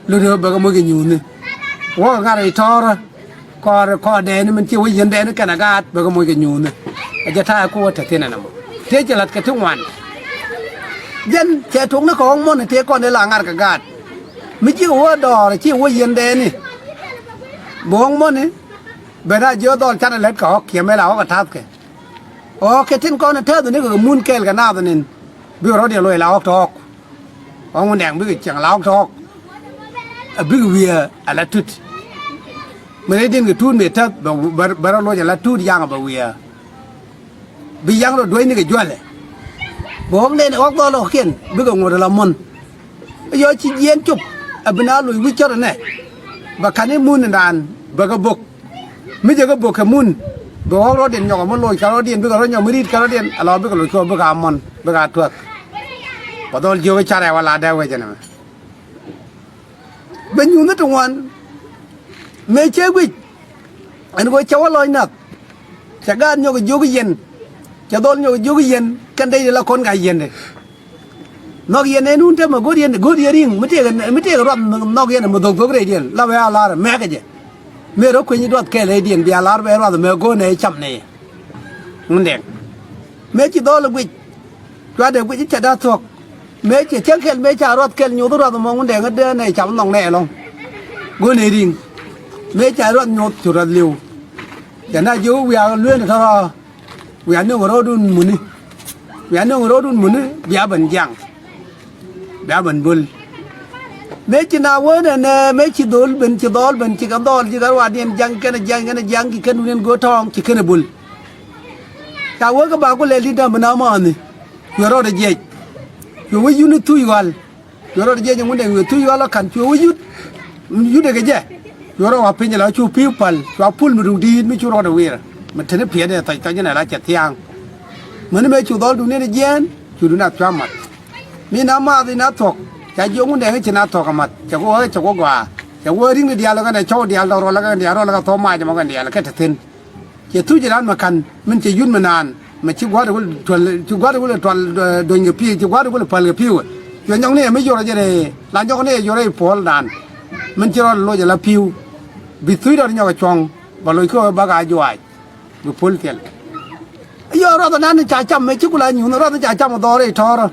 Lotdɛ bɛ kɛ moc kɛ nyuuthni. Wäkɛ ŋa̱rkɛ i̱ tɔ̱ɔ̱rä kɔɔr kɔɔrdɛɛni min ci wä yiendɛɛni kɛnɛ gaat bɛ kɛ moc kɛ nyuuthni. Ɛ jɛ ta̱a̱ ku wä te thi̱n ɛn ɛmɔ tëë ci la̱t kɛ ti ŋuan. Jɛn cɛ tuɔ̱kni kɛ ɣɔ̱ŋ mɔni tëë kɔn i̱ la ŋa̱rkɛ gaat. Mi cikɛ wä dɔɔr ci wä yiendɛɛni. Bi ɣɔ̱ŋ mɔni ben a jiö dhɔl canɛ lät kɛ ɣɔ̱k kiɛ mɛ la ɣɔ̱k a ta̱thkɛ. Ɣɔ̱k kɛ tin kɔn a tɛth ni kɛ mun kɛɛl kɛ naath nin. Bikɛ rɔ̱t yɛ loc la ɣɔ̱k tɔ̱ɔ̱k. Ɣɔ̱ŋ wun dɛŋ bikɛ cieŋ la ɣɔ̱k tɔ̱ɔ̱k. A bikɛ wiee a la tut. Mɛ rɛy din kɛ tuut mëë täth bɛ rɔ loc a la tuut yaŋ a bɛ wiee. Bi yaŋ rɔ duäcni kɛ juälɛ. Bi ɣɔ̱k nɛn ɣɔ̱k dhɔl ɣɔ̱kiɛn bikɛ ŋot ala muɔ̱n. Yɔ ci jiɛɛn cop a bi na loc wi̱c cɔt ɛnɛ. Bɛ ka̱n i̱ mun in raan bɛ kɛ bök. Mi jɛ kɛ bök kɛ mun. Bɛ ɣɔ̱k rɔ̱diɛn nyɔk ɛmɔ loc kɛ rɔ̱diɛn bikɛ rɔ nyɔk mi ri̱t kɛ rɔ̱diɛn a lɔ bikɛ loc kɛ bikɛ a muɔ̱n bikɛ a tuäk. Bɛ dhɔl jiök i̱ carɛ wala dee wecɛ nɛmɛ. Bɛ nyuuthni ti ŋuan mëë cɛ guic. Ɛn ɣöö cɛ wä lɔc nath. Cɛ gaat nyɔk jiök yɛn. Cɛ dhɔl nyɔk jiök yɛn kɛn dee la kɔn ka yɛn dee. Nhɔk yɛn ɛn wun temɛ go̱o̱r yɛn go̱o̱r yɛn ri̱ŋ mi tëëk mi tëëk ruath nhɔk yɛn mi dhok dhok rɛydiɛn la bɛ a lar mɛɛkɛ jɛ. Mëë rɔ kueny duath kɛɛl rɛydiɛn bia lar bɛ ruath mɛ go̱o̱r nɛ cam nɛ yɛ. Ŋundɛŋ mëë ci dhɔl guic. Cuatdɛ guic cɛ da̱ thuɔ̱k. Mëë cɛ cäŋ kɛl mëë ca ruath kɛl nyoth ruath mɔ ŋundɛ ŋädɛ nɛ cam nhɔk nɛ ɛlɔ̱ŋ. Go̱n ɛ ri̱ŋ mëë ca ruath nyoth cu ruath li̱w. Cɛ na jiök wiaa lueeni tɔ̱rɔ̱. Wiaa nöŋ rɔɔdun muni. Wiaa nöŋ rɔɔdun muni bia ben jiaŋ. Bia ben böl. Mëë ci na wee nɛnɛ mëë ci dhol ben ci dhɔl ben ci kɛ dhɔl ci kɛ ruaadiɛn jiaŋ kɛnɛ jiaŋ kɛnɛ jiaŋ ci kɛn wunɛn go̱o̱r tɔ̱ɔ̱ŋ ci kɛnɛ böl. Ca wee kä ba ku lɛl di̱t däm bi na mɔɔni. Cuɛ rɔɔdɛ jiɛc. Cuɛ wee yuni thuc ɣɔal. Cuɛ rɔɔdɛ jiɛc ŋun dɛŋ cuɛ thuc ɣɔal ɔ ka̱n cuɛ wee yut. Yutdɛ kɛ jɛ. Cuɛ rɔɔdɛ wa piny la cu pi̱i̱ päl cua pul mi ruk di̱i̱t mi cu rɔɔdɛ wi̱i̱rä. Mi teni piɛtdɛ thɔc thɔc inɛ la cɛ thia̱a̱ŋ. Mäni mëë cu dhɔl duŋ niɛn jiɛɛn cu duŋ a cua math. Mi na math in a thuɔ̱k ca jiök ŋun dɛŋ i̱ ci na thuɔ̱k a math cɛ ku ɣä cɛ ku gɔaa. Cɛ wee ri̱ŋni diaal ɔ kɛn dɛ cɔw diaal dɔk rɔl ɔ kɛn diaal rɔl ɔ kɛ thuɔ̱k mac ɛmɔ kɛn diaal kɛ te thi̱n. Cɛ thuc raan mɛ ka̱n min cɛ yut mɛ naan mɛ ci gua̱a̱r i̱ wul tuäl, ci gua̱a̱r i̱ wul tual, eh, dony kɛ pi̱i̱, ci gua̱a̱r i̱ wul päl kɛ pi̱i̱ wä. Cuɛ nyɔk ni ɛ mi yorɛ jɛ rɛy la nyɔk ni ɛ yorɛ i̱ puɔl daan min ci rɔɔd loc ala pi̱i̱. Bi thuc rɔɔd nyɔk ɛ cuɔ̱ŋ bɛ loc kä bak a juaac. Bi puɔl thil. Yɔ ruath dan ca cam mɛ ci ku la nyuun ruath ca cam dhɔr i̱ tɔɔrä.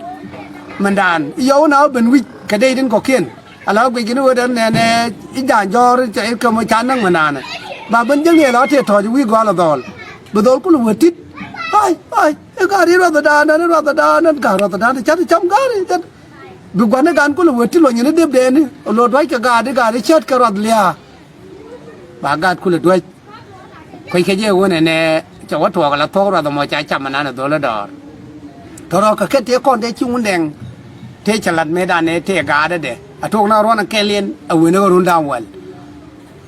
Mɛn daan yɔ wun a wä ben wi̱c kɛ dee itin kɔkiɛn. Ala guic kini wee dee nɛnɛ i̱ ja̱a̱n jɔ̱ɔ̱r i̱ kɛ mɔ ca näk mɛn daanɛ. Ba ben jäŋ yɛ la wä tëë tɔ̱ɔ̱c wi̱i̱ gɔal a dhɔl. Bi dhɔl kulɛ wee tit. Ai ai i̱ gaari ruath dan dan i̱ ruath dan dan gaari ruath dan ca ti cam gaari jɛn. Bi gua̱n i̱ gan kulɛ wee tit luɔ̱ny in i̱ dep dɛɛni. Lo dua̱c kɛ gaari gaari cät kɛ ruath lia̱a̱. Ba gaat kulɛ duäc. Kuec kɛ jɛ wen ɛnɛ cɛ wä tuɔɔk ala thuɔ̱k ruath ɛmɔ ca cam ɛnan ɛ dhol ɛ dɔɔr. Tɔrɔ kɛ kɛ tëë kɔn tëë ci Wundɛŋ. Tëë cɛ la̱t mëëdan ɛ tëë gaatdɛ a tuɔɔk na ruɔ̱n ɛ kɛl yɛn ɛ wen ɛ ɣä run da̱a̱m wäl.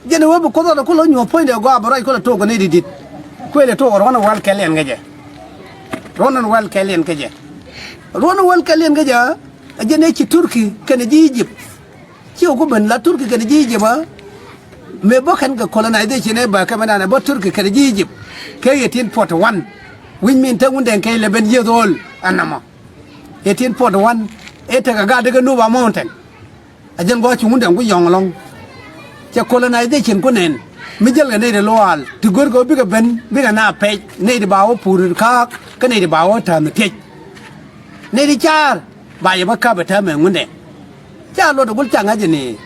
Jɛn ɛ wee bi kuoth rɔɔdɛ kulɛ nyuɔ̱th puɔ̱nydɛ gɔaa bɛ ruac kulɛ tuɔɔk kɛ nɛy di̱t di̱t. Kuëël ɛ tuɔɔk ruɔ̱n ɛ wäl kɛl yɛn kɛ jɛ. Ruɔ̱n ɛ wäl kɛl yɛn kɛ jɛ. Ruɔ̱n ɛ wäl kɛl yɛn kɛ jɛ. Ɛ jɛn ɛ ci Turki kɛnɛ ji̱ Egypt. Ci wä ku ben la Turki kɛnɛ ji̱ Egypt a. Mëë bä kɛn kɛ colonization ëë bä kɛ mɛ nanɛ bä Turki kɛnɛ ji̱ Egypt kɛ eighteen forty one. Wi̱c min te Wundɛŋ kɛ eleven years old. Ɛn nɔmɔ eighteen forty one ëë tekɛ gat dikɛ Nuba Mountain. A jɛn gɔaa ci Wundɛŋ ku yɔ̱ŋ ɛlɔ̱ŋ. Cɛ colonization ku nɛn mi jäl kɛ nɛy ti luaal ti go̱rkɛ wä bikɛ ben bikɛ na pɛc nɛy ti ba wä pur kaak kä nɛy ti ba wä täämɛ tiec. Nɛy ti caar ba yɛ bä käp ɛ täämɛ Wundɛŋ. Ca luɔt ɛ gul ca ŋa̱c ɛ ni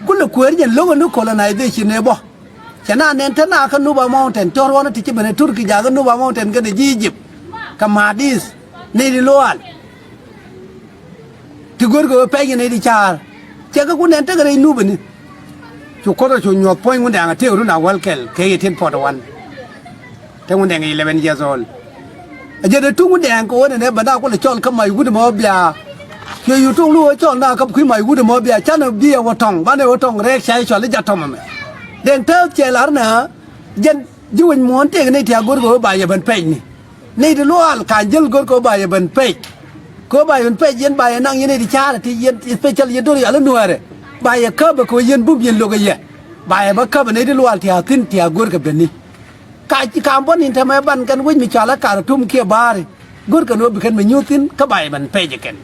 kulɛ kueer jɛn lo̱k ɛ ni colonization ëë bä. Cɛ na nɛn te na kä Nuba Mountain cɔr ruɔ̱n ti ci ben ɛ Turki jakä Nuba Mountain kɛnɛ ji̱ Egypt. Kɛ Mahdis nɛy ti luaal. Ti go̱rkɛ wä pɛc kɛ nɛy ti caar. Cɛ kɛ ku nɛn tekɛ rɛy Nuba ni. Cu kuoth rɔ cu nyuɔ̱th puɔ̱ny Wundɛŋ a tëëk run a wäl kɛl kɛ eighteen forty one. Te Wundɛŋ eleven years old. A jɛn ɛ tuŋ Wundɛŋ kɛ ɣöö nɛnɛ bɛ na kulɛ cɔl kä mac wut ɛmɔ bia. Cuɛ yu tuŋ lu ɣöö cɔl na kä kui̱ mac wut ɛmɔ bia canɛ bi ɛ wä tɔŋ banɛ wä tɔŋ rɛɛk ca i̱ cɔl i̱ jat tɔm ɛmɛ. Dɛŋ tääth cɛ lar nɛ jɛn ji̱ wec muɔ̱ɔ̱n tëëk nɛy ti a go̱rkɛ ɣöö ba yɛ ben pɛc ni. Nɛy ti luaal ka̱n jäl go̱rkɛ ɣöö ba yɛ ben pɛc. Kɛ ɣöö ba yɛ ben pɛc yɛn ba yɛ naŋ yɛn nɛy ti ca̱a̱r ti yɛn especially yɛn do̱r yal i̱ nuäärɛ. Ba yɛ käp ɛ kɛ ɣöö yɛn bum yɛn lo̱k ɛ yɛ. Ba yɛ bä käp ɛ nɛy ti luaal ti a thi̱n ti a go̱rkɛ ben ni. Ka ci ka̱a̱m buɔ̱n in tɛmɛ ban kɛn wec mi cɔal a Khartoum kiɛ ba̱a̱ri. Go̱rkɛn ɣöö bi kɛn mi nyuuth thi̱n kä ba yɛ ben pɛc ɛ kɛn.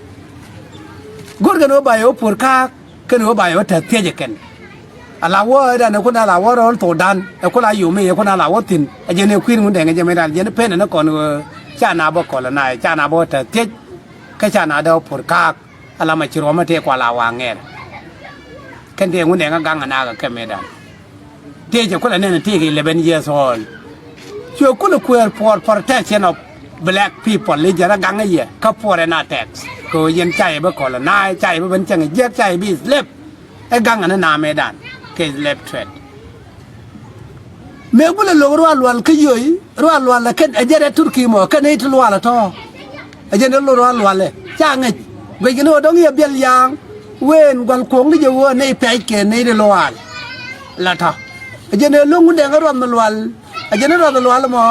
Go̱rkɛn ɣöö ba yɛ wä puɔ̱r ka̱a̱k kɛn ɣöö ba yɛ wä tɛth thiec ɛ kɛn. Ala wä ɛ dan ɛ kun ala wä rɔɔl thokdan ɛ kun a yom i̱ ɛ kun ala wä thi̱n ɛ jɛn ɛ kui̱n Wundɛŋ ɛ jɛ mëë dan jɛn pen ɛ ni kɔn ɣöö ca na bä kɔl ɛ na ca na bä wä tɛth thiec. Kä ca na dee wä puɔ̱r ka̱a̱k. Ala ma ci ruɔ̱mä tëë kual a waŋ ŋɛɛr. Kɛn tëë Wundɛŋ a gaŋ a naak a kɛ mëëdan. Tëë cɛ kulɛ nɛn a tëëk eleven years old. Cuɛ kulɛ kueer for protection of black people i̱ jɛn a gaŋ a yɛ kä puɔr ɛn a tax. Kɛ ɣöö yɛn ca yɛ bi colonize ca yɛ bi ben cäŋ jiɛt ca yɛ bi slave. Ɛ gaŋ a ni na mëëdan kɛ slave trade. Mëë gulɛ lo̱k ruaal lual kä yio̱y ruaal lual ɛ kɛn ɛ jɛn rɛt Turki mɔ kɛn i̱ ti lual ɛ tɔ̱. Ɛ jɛn rɛt lo̱k ruaal lual ɛ ca ŋäc guic kɛ ni ɣöö dɔ̱ŋ yɛ biɛl ya̱a̱ŋ. Wëën gua̱l kuɔ̱ŋ ni jɛ ɣöö ɛ nɛy pɛc kɛ nɛy ti lual. La tɔ̱ ɛ jɛn ɛ lo̱ŋ Wundɛŋ ɛ ruath mi lual. Ɛ jɛn ɛ ruath mi lual mɔ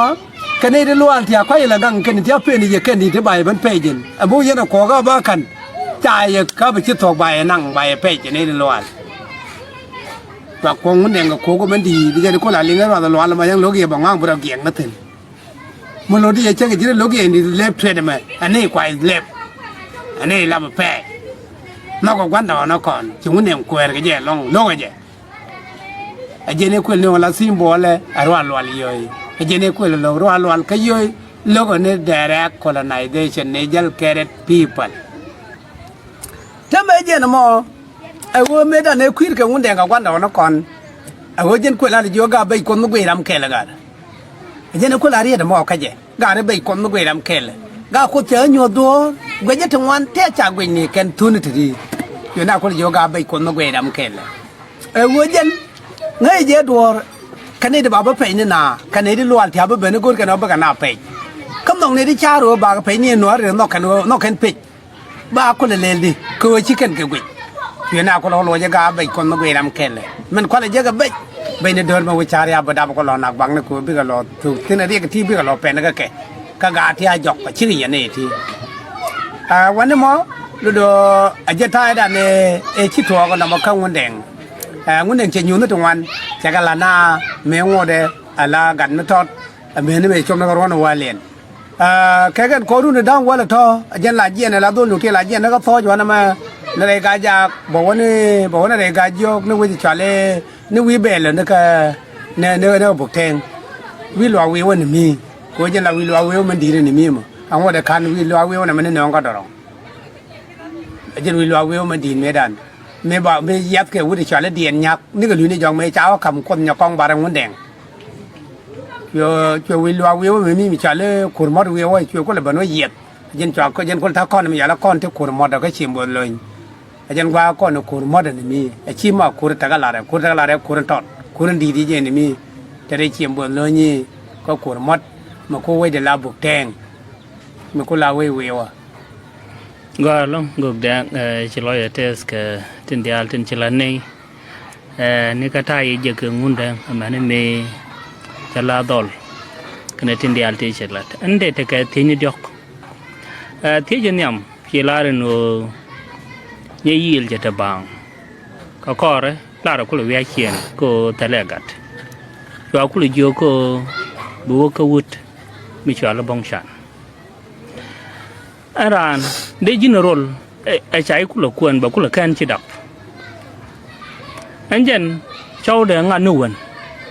kɛ nɛy ti lual ti a kua̱c ilɛ gaŋ kɛn ti a pen i̱ yɛ kɛn i̱ ti ba yɛ ben pɛc jɛn ɛ bi wä yɛn ɛ kuɔ̱ɔ̱k ɛ bä ka̱n. Ca yɛ käp ɛ ci thuɔ̱k ba yɛ naŋ ba yɛ pɛc kɛ nɛy ti lual. Cua kuɔ̱ŋ Wundɛŋ kɛ ko̱o̱k mɛn di̱i̱t jɛn i̱ kol a liŋ ɛ ruath ɛ lual ɛmɔ yɛn lo̱k yɛ bɛ ŋɔaŋ bi rɔ giɛŋ ni thi̱n. Mi lo̱k di yɛ cäŋ ji̱n ɛ lo̱k yɛ ni lɛp tuet ɛmɛ ɛ ni kua lɛp. Ɛ ni lap ɛ pɛɛ. Nhɔk ɛ gua̱ndɔɔŋ ɛ kɔn ci Wundɛŋ kuɛɛr kɛ jɛ ɛlɔ̱ŋ lo̱k ɛ jɛ. Ɛ jɛn i̱ kuël ni ɣän la thi̱i̱m buɔlɛ ɛ ruaal lual yio̱o̱y. Ɛ jɛn i̱ kuël lo̱k ruaal lual kä yio̱o̱y lo̱k ɛ ni direct colonization ni jäl carried people. Täämɛ jɛn ɛmɔ. Ɛ ɣöö mëëdan ëë kui̱r kɛ Wundɛŋ kɛ gua̱ndɔɔŋ ni kɔn. Ɛ ɣöö jɛn kuël an jiök gaat bɛc Kuoth mi guic ram kɛl ɛ gaat. Ɛ jɛn ɛ kuël a riet ɛmɔ kä jɛ gaat ɛ bɛc Kuoth mi guic ram kɛl ɛ. Gaat Kuoth cɛ ɣä nyuɔ̱th duɔ̱ɔ̱r guic jɛ ti ŋuan tëë ca guic ni kɛn thun ti ri. Yöna kuël jiök gaat bɛc Kuoth mi guic ram kɛl ɛ. Ɛ ɣöö jɛn ŋäc jɛ duɔ̱ɔ̱r kɛ nɛy ti ba bä pɛc ni na kɛ nɛy ti lual ti a bä ben i̱ go̱o̱r kɛn ɔ bä kɛ na pɛc. Kä nhɔk nɛy ti ca̱a̱r ɣöö bakɛ pɛc ni ɛn nuäär rɛy nhɔk kɛn ɣöö nhɔk kɛn pec. Ba kulɛ lɛl di kɛ ɣöö ci kɛn kɛ guic. Cuɛ na kulɛ ɣä luɔcɛ gaa bɛc Kuɔth mi guic ram kɛlɛ min kualɛ jɛ kɛ bɛc. Bɛcni döör mɛ wä ca̱r ya bä dap kɛ lɔ nak bakni kɛ ɣöö bikɛ lɔ thuk thi̱n ɛ riɛk ti bikɛ lɔ pɛn kɛ kɛ. Kä gaa ti a jɔk kɛ cikɛ yɛn i̱ ti. Ɛ wani mɔ lodɔ a jɛ ta̱a̱ dan ɛ ci tuɔɔk nɔmɔ kä Ŋundɛŋ. Ɛ Ŋundɛŋ cɛ nyuuth ni ti ŋuan cɛ kɛ la na mëë ŋuɔtdɛ a la gat mi tɔt. Ɛ mëë ni mëë com ni kɛ ruɔ̱n ɛ wal yɛn. Aa, kɛ kɛn kɔɔrun ɛ da̱ŋ wäl ɛ tɔ̱, ɛ jɛn la jiɛn ɛ la dhol nu kiɛ la jiɛn ni kɛ thɔɔc wanɛ mɛ, ni rɛy Gaa-jaak, bɛ wä ni, bɛ wä ni rɛy Gaa-jiök ni wi̱c cɔal i̱, ni wi̱i̱ bɛɛl ni kɛ, ni, ni, ni kɛ Buk Tɛŋ. Wi̱i̱ luaak wi̱i̱ wä ni mi. Kɛ ɣöö jɛn la wi̱i̱ luaak wi̱i̱ wä mi di̱i̱t ni mi mɔ. Ɛŋu dee ka̱n wi̱i̱ luaak wi̱i̱ wä ni mɛ ni nööŋ kä dɔ̱rɔ̱ŋ. Ɛ jɛn wi̱i̱ luaak wi̱i̱ wä mi di̱i̱t mëëdan. Mëë ba, mëë yiathkɛ wut cɔal i̱ Diɛn Nyak. Nikɛ lui̱ni jɔk mëë ca wä ka̱m Kuoth Nyɔkɔŋ Barɛ Ŋundɛŋ. Cuɛ, cuɛ wi̱i̱ luaak wi̱i̱ wä mi mi cɔal i̱ Kur Mɔt wi̱i̱ wä, cuɛ kulɛ ben wä yiɛth. Jɛn cua, jɛn kulɛ ta̱ kɔn mi yɔal i̱ kɔn ti Kur Mɔt kä Ciëŋ Buɔth Lo̱ny. Ɛ jɛn gua̱a̱ kɔn i̱ Kur Mɔt ni mi. Ɛ ci ma Kur tekɛ lar ɛ, Kur tekɛ lar ɛ, Kur in tɔt, Kur in di̱i̱t i̱ jɛn ni mi. Te rɛy Ciëŋ Buɔth Lo̱ny i̱ kä Kur Mɔt. Mi ku wecdɛ la Buk Tɛŋ. Mi ku la wec wi̱i̱ wä. Gɔaa ɛlɔ̱ŋ Gök Dɛŋ, ɛ, ci lɔcdä tɛth kɛ tin diaal tin ci la nɛy. Ɛ, ni kä ta̱a̱ yɛ jek kɛ Ŋundɛŋ, amäni mëë cä la dhɔl kɛnɛ tin diaal ti cɛ lat. Ɛn dee tekɛ thiecni diɔ̱k. Ɛ, thiecɛ nhiam, ci lar ɛn ɣöö Nyayiël cɛ te baaŋ. Kä kɔrɛ, larɛ kulɛ wi̱i̱ a ciɛn kɛ ɣöö thilɛ gat. Cua kulɛ jiök kɛ ɣöö bi wä kä wut mi cɔal i̱ Bo̱ŋ Can. Ɛn raan dee ji̱n rol, ɛ, ɛ ca i̱ kulɛ kuɛn bɛ kulɛ kɛn ci dap. Ɛn jɛn cɔwdɛ ŋa̱t ni wän.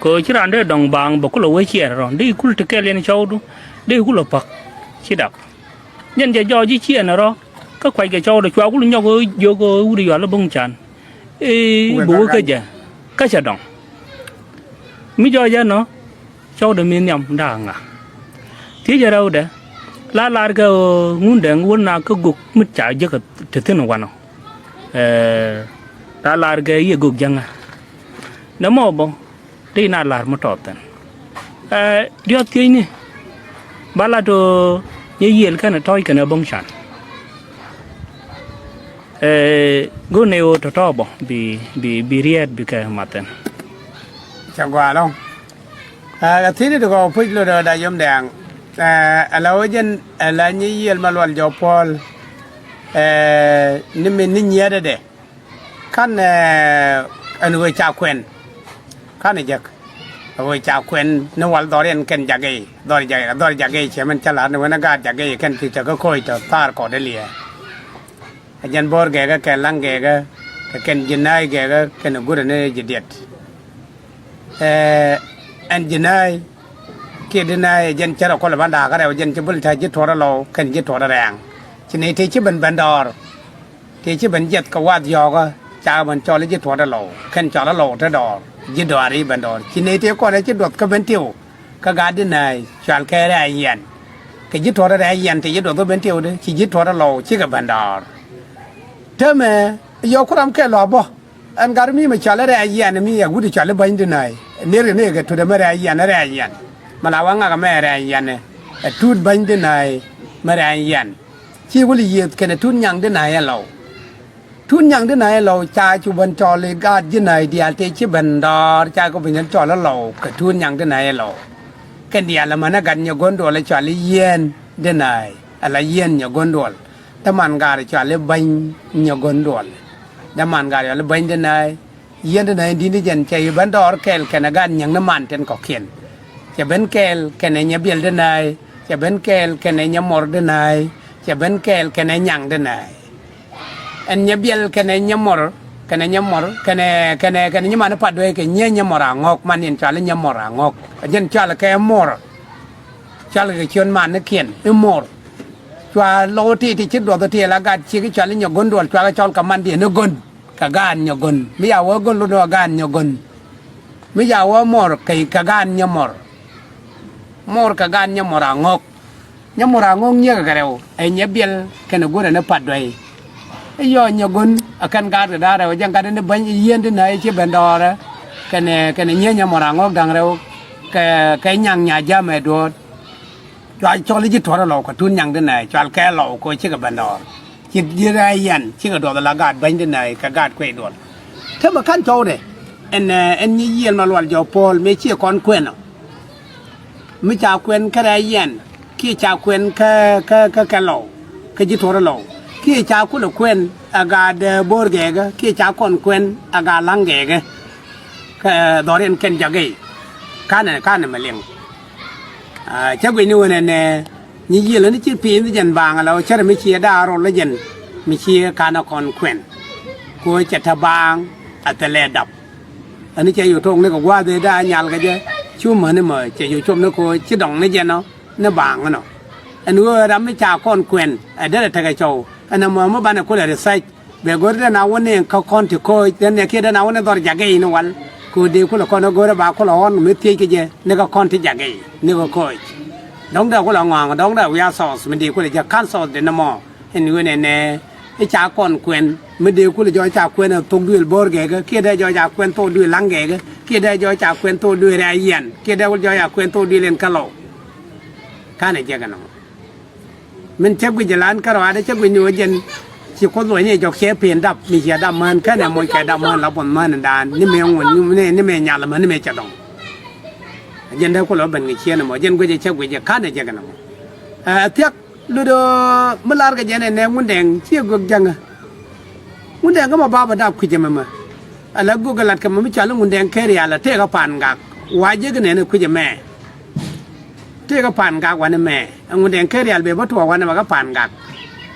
Kɛ ɣöö ci raan dee dɔ̱ŋ baaŋ bɛ kulɛ wee ciɛɛr rɔ. Dee i̱ kul ti kɛl yɛn cɔwdu. Dee i̱ kulɛ pa̱k ci dap. Jɛn jɛ jɔɔc i̱ ciɛɛn rɔ. Kä kuackɛ cɔwdɛ cua kul nyɔk ɣöö jiök ɣöö wut i̱ yual i̱ Bo̱ŋ Can. I̱ bi wä kä jɛ. Kä cɛ dɔ̱ŋ. Mi jɔɔc ɛnɔ. Cɔwdɛ mi nhiam da̱a̱ ŋa. Thiecɛ rɛwdɛ. La lar kɛ ɣöö Ŋundɛŋ wä na kä Gök mi ca jek te thi̱n wanɔ. Ɛ, la lar kɛ Yiëë Gök jäŋä. Nɛ mɔ bä. Ti na lar mi tɔth thi̱n. Ɛ, diɔ̱th thiecni. Ba lat ɣöö Nyayiël kɛnɛ Tɔ̱ɔ̱c kɛnɛ Bo̱ŋ Can. Ɛ, go̱n ɛ ɣöö tɔ̱tɔ̱ bä bi, bi, bi riɛɛt bikɛ math thi̱n. Cɛ gɔaa ɛlɔ̱ŋ. Ɛ, kɛ thiecni ti kɔ puc lot ɛ da yom dɛŋ. Ɛ, ala wä jɛn, ala Nyayiël Malual Jɔk Puɔl. Ɛ, ni min ni nyiɛɛt ɛ dɛ. Kan, ɛ, ɛn ɣöö ca kuɛn. Kan ɛ jek. Ɛ ɣöö ca kuɛn ni wal dhɔriɛn kɛn Jagɛy. Dhɔr Jagɛy, dhɔr Jagɛy cɛ min cä la̱r ni wen ɛ gaat Jagɛy kɛn ti te kä koc tɔ thaar kɔt ɛ liɛɛ. Ɛ jɛn bo̱o̱r gɛɛkä kɛ laŋ gɛɛkä kɛ kɛn ji̱ nääc gɛɛkä kɛn gurɛ ni ji̱ diɛt. Ɛ, ɛn ji̱ nääc kiɛ di nääc ɛ jɛn cärɛ kɔlɛ ban da̱a̱kä rɛw jɛn ci bul ta̱ ji̱ tuɔ̱rä lɔw kɛn ji̱ tuɔ̱rä rɛɛŋ. Ci nɛy tëë ci ben ben dɔɔr. Tëë ci ben jiɛth kɛ wath yɔ̱ɔ̱kä cakɛ ben cɔl i̱ ji̱ tuɔ̱rä lɔw kɛn cɔl i̱ lɔw te dɔɔr. Ji̱ dɔɔr i̱ ben dɔɔr ci nɛy tëë kɔn ɛ ci duɔth kä ben tiw. Kä gaat di nääc cual kɛ rɛɛc yian. Kɛ ji̱ tuɔ̱rä rɛɛc yian tëë ji̱ duɔth kä ben tiwdä ci ji̱ tuɔ̱rä lɔw cikɛ ben dɔɔr. Täämɛ yɔk ku ram kɛ lɔa bä. Ɛn gat mi mɛ cɔal i̱ rɛɛc yian mi ɛ wut i̱ cɔal i̱ bäny di nääc. Nër kɛ nër kɛ tut ɛmɛ rɛɛc yian, rɛɛc yian. Mɛ la wä ŋak ɛmɛ rɛɛc yian ɛ tut bäny di nääc mɛ rɛɛc yian. Ci wul i̱ yiëth kɛnɛ tut nyaŋ di nääc ɛ lɔw. Tut nyaŋ di nääc ɛ lɔw ca cu ben cɔl i̱ gaat ji̱ nääc diaal tëë ci ben dɔɔr ca kɛ ben cɔl i̱ lɔw kɛ tut nyaŋ di nääc ɛ lɔw. Kɛn diaal ɛmɛn ɛ gat nyɛ go̱n duɔl ɛ cɔal i̱ yieen di nääc ala yieen nyɛ go̱n duɔl. Däman gaar cɔal i̱ bäny nyɛ go̱n duɔl. Däman gaar cɔal i̱ bäny di nääc. Yieen di nääc di̱t ni jɛn cɛ i̱ ben dɔɔr kɛɛl kɛnɛ gaat nyiäŋ ni man tin kɔ̱kiɛn. Cɛ ben kɛɛl kɛnɛ nyɛ biɛl di nääc. Cɛ ben kɛɛl kɛnɛ nyɛ mɔr di nääc. Cɛ ben kɛɛl kɛnɛ nyaŋ di nääc. Ɛn nyɛ biɛl kɛnɛ nyɛ mɔr, kɛnɛ nyɛ mɔr, kɛnɛ, kɛnɛ, kɛnɛ nyɛ man i̱ pat dueec kɛ nyɛ nyɛ mɔr aŋɔk, man in cɔal i̱ nyɛ mɔr aŋɔk. Jɛn cɔal kɛ mɔr. Cɔal kɛ ciön man i̱ kiɛn i̱ mɔr. Cua lɔw ti ti ci duɔth ti la gat cik i̱ cɔal i̱ nyɛ go̱n duɔl cua kɛ cɔl kɛ man diɛn i̱ go̱n. Kɛ gaat nyɛ go̱n. Mi ca wä go̱n lot ni wä gaat nyɛ go̱n. Mi ca wä mɔr kɛ, kɛ gaat nyɛ mɔr. Mɔr kɛ gaat nyɛ mɔr aŋɔk. Nyɛ mɔr aŋɔk nyiek kɛ rɛw. Ɛ nyɛ biɛl kɛnɛ go̱rɛ ni pat duey. I̱ yɔ nyɛ go̱n ɛ kɛn gaat kɛ da̱a̱ rɛw jɛn gat ni bäny i̱ yieen di nääc ci ben dɔɔrɛ. Kɛnɛ, kɛnɛ nyiee nyɛ mɔr aŋɔk da̱ŋ rɛw. Kɛ, kɛ nyaŋ nya jam ɛ duɔ̱ɔ̱t. Cua cɔl i̱ ji̱ tuɔ̱rä lɔw kɛ tut nyaŋ di nääc cual kɛ lɔw kɛ cikɛ ben dɔɔr. Ci ji̱ rɛy yɛn cikɛ duɔth ala gaat bäny di nääc kɛ gaat kuey duɔl. Te mɛ ka̱n cɔwdɛ ɛn, ɛn Nyayiël Malual Jɔk Puɔl mëë ciɛ kɔn kuɛn ɔ. Mi ca kuɛn kä rɛy yɛn kiɛ ca kuɛn kä, kä, kä kɛ lɔw kä ji̱ tuɔ̱rä lɔw kiɛ ca kulɛ kuɛn a gaat, ɛ, bo̱o̱r gɛɛkä kiɛ ca kɔn kuɛn a gaat la̱ŋ gɛɛkä. Kɛ dhɔriɛn kɛn Jagɛy. Kanɛ, kanɛ mɛ liŋ. Cä guic ni wen ɛnɛ, nyi yiël ni ci pi̱i̱n jɛn baaŋ ala cärɛ mi ciɛ da̱a̱ rol jɛn mi ciɛ kanɛ kɔn kuɛn. Ku cɛ te baaŋ a thilɛ dap. Ɛn cɛ yu to̱o̱ŋ ni kɛ gua̱a̱th ëë da̱a̱ nyal kɛ jɛ, cu mäni mɛ cɛ yu com ni ko ci dɔŋ ni jɛn ɔ ni baaŋ inɔ. Ɛn ɣöö ram mi ca kɔn kuɛn ɛ derɛ tekɛ cɔw ɛn ɛmɔ mi banɛ kulɛ research. Bɛ go̱r den a wä ni kä kɔn ti kooc den nɛ kiɛ den a wä ni dhɔr jakä i̱ ni wal. Kɛ ɣöö dee kulɛ kɔn ɛ go̱r ɛ ba kulɛ ɣɔn mi thiec kɛ jɛ ni kä kɔn ti jakä i̱ ni kä kooc. Dɔ̱ŋ dee kulɛ ŋɔaŋ dɔ̱ŋ dee wiaa thɔɔth mi dee kulɛ jɛ ka̱n thɔɔth den nɔmɔ. Ɛn wen ɛnɛ i̱ ca kɔn kuɛn mi dee kulɛ jɔɔc ca kuɛn ɛ thok duëël bo̱o̱r gɛɛkä kiɛ dee jɔɔc ca kuɛn thok duëël la̱ŋ gɛɛkä kiɛ dee jɔɔc ca kuɛn thok duëël rɛy yiɛn kiɛ dee kulɛ jɔɔc ca kuɛn thok duëël ɛn kä lɔw. Ka̱n ɛ jɛ kɛ nɔmɔ. Min cä guic ɛ lan kärɔaadɛ cä guic ni ɣöö jɛn ci Kuoth luɔ̱ny i̱ jɔk cɛ pen dap mi ciɛ dap mään kɛnɛ moc kɛ dap mään la buɔth mään in daan ni mëë ŋun ni mëë nyal mään ni mëë cɛ dɔŋ. Jɛn dee kulɛ ben kɛ ciɛn ɛmɔ jɛn guic ɛ cä guic ɛ ka̱n ɛ jɛ kɛ nɔmɔ. Ɛ thiak lotdɛ mi lar kɛ jɛn ɛ nɛ Ŋundɛŋ ciɛ guek jäŋä. Ŋundɛŋ kä mɔ bapɛ dap kui̱c ɛmɛ mɛ. Ala guek ɛ lat kɛ mɔ mi cɔal i̱ Ŋundɛŋ Kerial ɛ tëëkä Pangak. Wa jek inɛn ɛ kui̱c ɛmɛ. Tëëkä Pangak wanɛ mɛ ɛ Ŋundɛŋ Kerial bɛ bä tuɔɔk wanɛ mɛ kä Pangak.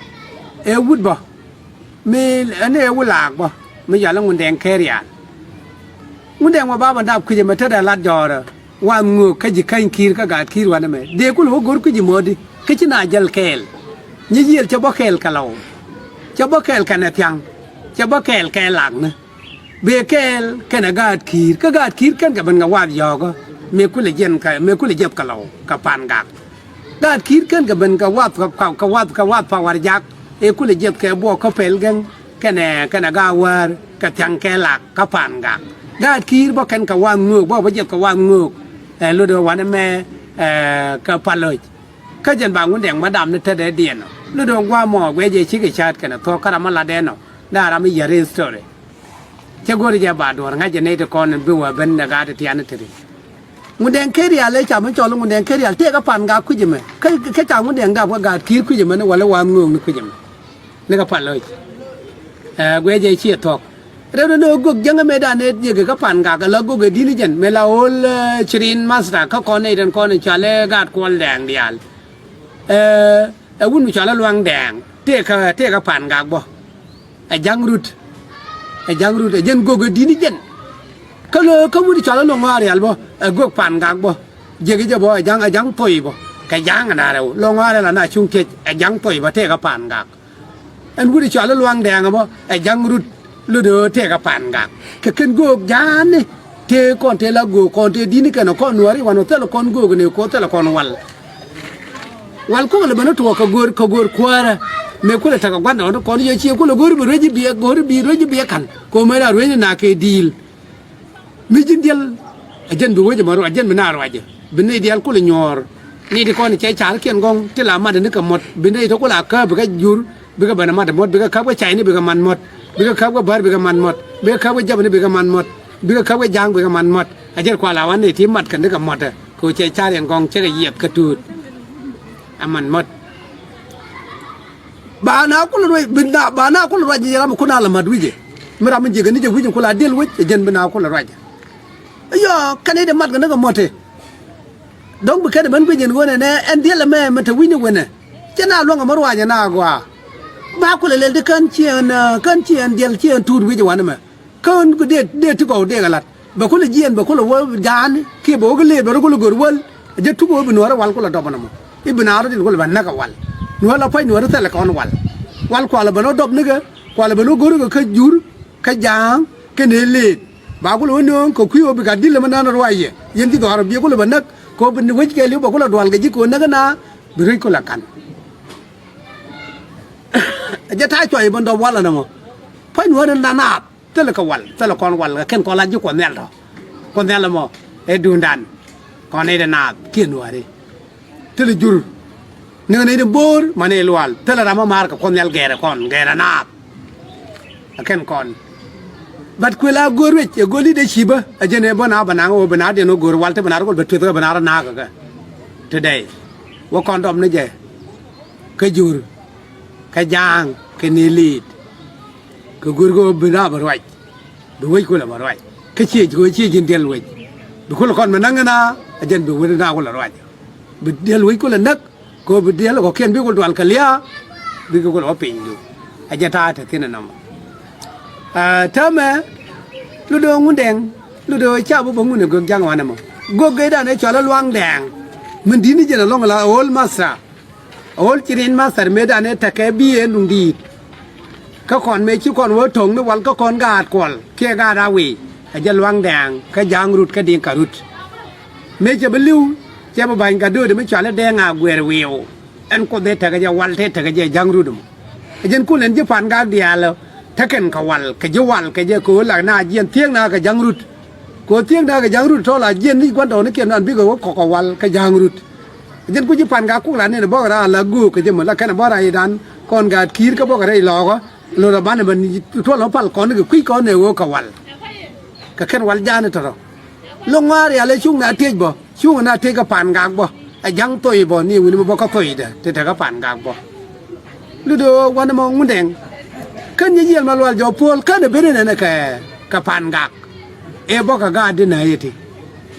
Ɛ wut bä mi ɛn ɛ wut laak bä mi yɔal i̱ Ŋundɛŋ Kerial. Ŋundɛŋ mɔ bapɛ dap kui̱c ɛmɛ tetdɛ lat jɔɔrä. Wath ŋöök kä ji̱ käny ki̱i̱r kä gaat ki̱i̱r wanɛ mɛ dee kulɛ wä go̱r kui̱c ɛmɔ di kä ci na jäl kɛɛl. Nyi yiël cɛ bä kɛɛl kɛ lɔw. Cɛ bä kɛɛl kɛnɛ thia̱ŋ. Cɛ bä kɛɛl kɛ lakni. Bëë kɛɛl kɛnɛ gaat ki̱i̱r kä gaat ki̱i̱r kɛn kɛ ben kɛ wath yɔ̱ɔ̱kä. Mëë kulɛ jiɛn kɛ mëë kulɛ jiɛth kɛ lɔw kɛ Pangak. Gaat ki̱i̱r kɛn kɛ ben kɛ wath kɛ wath kɛ wath pa Warjak. Ëë kulɛ jiɛth kɛ buɔk kä pɛl gɛŋ kɛnɛ kɛnɛ gaat wäär kɛ thia̱ŋ kɛ lak kä Pangak. Gaat ki̱i̱r bä kɛn kɛ wath ŋöök bä bä jiɛth kɛ wath ŋöök. Ɛ lotdɛ wanɛ mɛ ɛ kɛ Paloc. Kä jɛn ba Ŋundɛŋ ma dam ni tetdɛ diɛn ɔ lotdɛ gua̱a̱ mɔ guɛ jɛ cikɛ ca̱a̱t kɛnɛ thuɔ̱k kä ram mi latdɛ nɔ. Da̱a̱ ram mi yär history. Cä go̱o̱ri jɛ ba duɔ̱ɔ̱r ŋa̱cä nɛy ti kɔn in bi wä ben ɛ gaat ti tiani ti ri. Ŋundɛŋ Kerial ëë ca mi cɔl i̱ Ŋundɛŋ Kerial tëëkä Pangak kui̱c ɛmɛ. Kä kä ca Ŋundɛŋ dap kä gaat ki̱i̱r kui̱c ɛmɛ ni wälä wath ŋööŋ ni kui̱c ɛmɛ. Ni kä Paloc. Ɛ guɛ jɛ ciɛ thuɔ̱k. Rɛw ni ni ɣöö gök jäŋä mëëdan ëë jiäk kä Pangak ala gök ɛ di̱t ni jɛn mëë la ɣöl ɛ cirin master kä kɔn nɛy tin kɔn in cɔal i̱ gaat Kuɔl Dɛɛŋ diaal. Ɛ ɛ wut mi cɔal i̱ Luaŋ Dɛɛŋ tëëkä tëëkä Pangak bä. Ɛ ja̱ŋ rut. Ɛ ja̱ŋ rut ɛ jɛn gök ɛ di̱t ni jɛn. Kä lö kä wut cɔal i̱ Lo̱ŋ Ɣa̱rial bä ɛ gök Pangak bä. Jiäk jɛ bä ɛ ja̱ŋ ɛ ja̱ŋ thoi bä. Kɛ ja̱ŋ ɛ na rɛw Lo̱ŋ Ɣa̱rial ana cuŋ tiec ɛ ja̱ŋ thoi bä tëëkä Pangak. Ɛn wut cɔal i̱ Luaŋ Dɛɛŋ bä ɛ ja̱ŋ rut. Lotdɛ ɣöö tëëkä Pangak kɛ kɛn göök ja̱a̱ni. Tëë kɔn tëë la göök kɔn tëë di̱t ni kɛn ɔ kɔn nuääri wanɔ thilɛ kɔn göök ni kɔ thilɛ kɔn wal. Wal kɔn lɛ ben ni tuɔɔk kɛ göör kɛ göör kuäärä. Mëë kulɛ tekɛ gua̱ndɛ ɣɔn kɔn yɛ ciɛ kulɛ go̱o̱ri bi ruec ji̱ biɛ go̱o̱ri bi ruec ji̱ biɛ ka̱n kɛ ɣöö mëë la ruec ni nak kɛ di̱i̱l. Mi ji̱n diɛl. Ɛ jɛn bi wec ɛmɔ ruac ɛ jɛn bi na ruacɛ bi nɛy diaal kulɛ nyuɔ̱ɔ̱r. Nɛy ti kɔn cɛ ca̱rkiɛn gɔ̱ŋ ti la matdɛ ni kɛ muɔ̱t bi nɛy ti kulɛ a kääp bikɛ jur. Bikɛ ben ɛ mat ɛ muɔ̱t bikɛ käp kɛ cayni bikɛ mat muɔ̱t. Bikɛ käp kɛ bär bikɛ mat muɔ̱t bikɛ käp kɛ jäpni bikɛ mat muɔ̱t. Bikɛ käp kɛ ja̱a̱ŋ bikɛ mat muɔ̱t. Ɛ jɛn kual a wan nɛy ti matkɛ ni kɛ muɔ̱t ɛ kɛ ɣöö cɛ ca̱riɛn gɔ̱ŋ cɛkɛ yiɛth kɛ tuut. Ɛ mat muɔ̱t. Ba na kulɛ ruac bi na ba na kulɛ ruac jɛ ram kun a la mat wi̱cɛ. Mi ram mi jiäk ni jɛ wi̱c in kula diɛl wec ɛ jɛn bi na kulɛ ruac. Yɔ kɛn i̱ dee mat kɛ ni kɛ mɔt ti. Dɔ̱ŋ bi kɛn i̱ ben guic in ɣöö nɛ nɛ ɛn diɛl ɛmɛ mi te wi̱c ni wen ɛ. Cɛ na luäŋ ɛmɛ ruac ɛ na gɔaa. Ba kulɛ lɛl ti kän ci ɛn kän ci ɛn diɛl ci ɛn tuut wi̱c ɛ wan ɛmɛ. Kä ɣän dee dee ti gɔw dee kɛ la̱t bɛ kulɛ jiɛɛn bɛ kulɛ wä ja̱a̱n kiɛ bɛ wä kɛ lëët bɛ rɔ kulɛ gör wäl. Jɛ tuk wä bi nuäärä wal kulɛ dɔp ɛn ɛmɔ i̱ bi naar rɔ tin kulɛ bɛ näk ɛ wal. Nuäär la pa̱c nuäärä thilɛ kɔn wal. Wal kualɛ bɛ nɔ dɔp nikɛ kualɛ bɛ nɔ gör kɛ kä jur kä ja̱a̱ŋ kɛnɛ lëët. Ba kulɛ wä nööŋ kɛ kui̱ wä bi gat di̱l ɛmɛ nään ruac yɛ yɛn ji̱ dhɔaar ɔ biɛ kulɛ bɛ näk kɛ wä bi wec kɛɛliw bɛ kulɛ dual kɛ ji̱ kɛ wä näk ɛn a bi ruec kulɛ ka̱n. Jɛ ta̱a̱ cuay bä dɔp wal ɛn ɛmɔ. Pa̱ny nuäär in la naath thilɛ kɛ wal thilɛ kɔn wal kɛ kɛn kɔn la ji̱ kuɔth nhial tɔ. Kuɔth nhial ɛmɔ ɛ duundan. Kɔn nɛy dɛ naath kiɛ nuääri. Thilɛ jur. Ni kɛ nɛy dɛ bo̱o̱r ma nɛy lual thilɛ ram ma maar kɛ kuɔth nhial gɛɛrɛ kɔn gɛɛrɛ naath. Ɛ kɛn kɔn. Bat kuël a go̱o̱r ruec ɛ go̱o̱r leadership ɛ jɛn ɛ bä na bä naŋ ɣöö bä na diɛn ɣöö go̱o̱r wal ti bä na rɔ kɔl bä tueth kɛ bä na rɔ naak kɛ kɛ. Today. Wä kɔn dɔm ni jɛ. Kä jur kä ja̱a̱ŋ kɛ ni li̱i̱t. Kɛ go̱o̱r kɛ ɣöö bi na bä ruac. Bi wec kulɛ bä ruac kä ciec kɛ ɣöö ciec ji̱n diɛl wec. Bi kulɛ kɔn mi näŋ na a jɛn bi wec na kulɛ ruac. Bi diɛl wec kulɛ näk, kɛ ɣöö bi diɛl kɔ̱kiɛn bikɛ dual kɛ lia̱a̱, bikɛ kulɛ wä piny du. Ɛ jɛ ta̱a̱ te thi̱n ɛnɔmɔ. Aa, täämɛ, Lutdɛ Ŋundɛŋ, Lutdɛ ca bi bä ŋun ɛ gök ja̱ŋ wanɛ mɔ. Gök gɛydan ɛ cɔal i̱ Luaŋ Dɛŋ. Min di̱t ni jɛn ɛlɔ̱ŋ la old master. Old trained master mëëdan ɛ tekɛ bi ɛ nuŋ di̱i̱t. Kä kɔn mëë ci kɔn wä to̱ŋ ni wal kä kɔn gaat Kuɔl kiɛ gaat Awi̱i̱. Ɛ jɛ Luaŋ Dɛŋ kä Ja̱ŋ Rut kä Diŋka Rut. Mëë cɛ bi li̱w, cɛ bi ba̱ny gat döödɛ mi cɔal i̱ Dɛŋ Aguɛɛr Wi̱i̱w. Ɛn Kuoth ëë tekɛ jɛ wal tëë tekɛ jɛ Ja̱ŋ Rut ɛmɔ. Ɛ jɛn kulɛ ɛn ji̱ Pan Gak diaal ɛ, tekɛn kɛ wal, kɛ ji̱ wal kɛ jɛ kɛ ɣöö la na jiɛn thiekna kɛ Ja̱ŋ Rut. Kɛ ɣöö thiekna kɛ Ja̱ŋ Rut tɔ̱ la jiɛn ni gua̱ndɔɔŋnikiɛn dan bikɛ wä kɔk kɛ wal kɛ Ja̱ŋ Rut. Ɛ jɛn ku ji̱ Pan Gak kuk la nɛn bä kɛ raan la göök kɛ jɛ mɔ la kɛn ɛ bä rɛydan kɔn gaat Ki̱i̱r kä bä kɛ rɛy lɔɔkä. Lotdɛ banɛ bä ni tuɔl ɔ pal kɔn kɛ kui̱ kɔn ɛ ɣöö kɛ wal. Kɛ kɛn wal ja̱a̱n ɛ tɔ̱tɔ̱. Lo̱ŋ ŋuaar rial ɛ cuŋnɛ a tiec bä. Cuŋnɛ a tiec kä Pan Gak bä. Ɛ ja̱ŋ thoi bä ni wi̱ni bä kä thoidɛ ti te kä Pan Gak bä. Lutdɛ wanɛ mɔ Ŋundɛŋ. Kän Nyayiëël Malual Jɔk Puɔl kän ɛ ben inɛnɛ kɛ, kɛ Pan Gak. Ëë bä kɛ gaat di nä yɛ ti.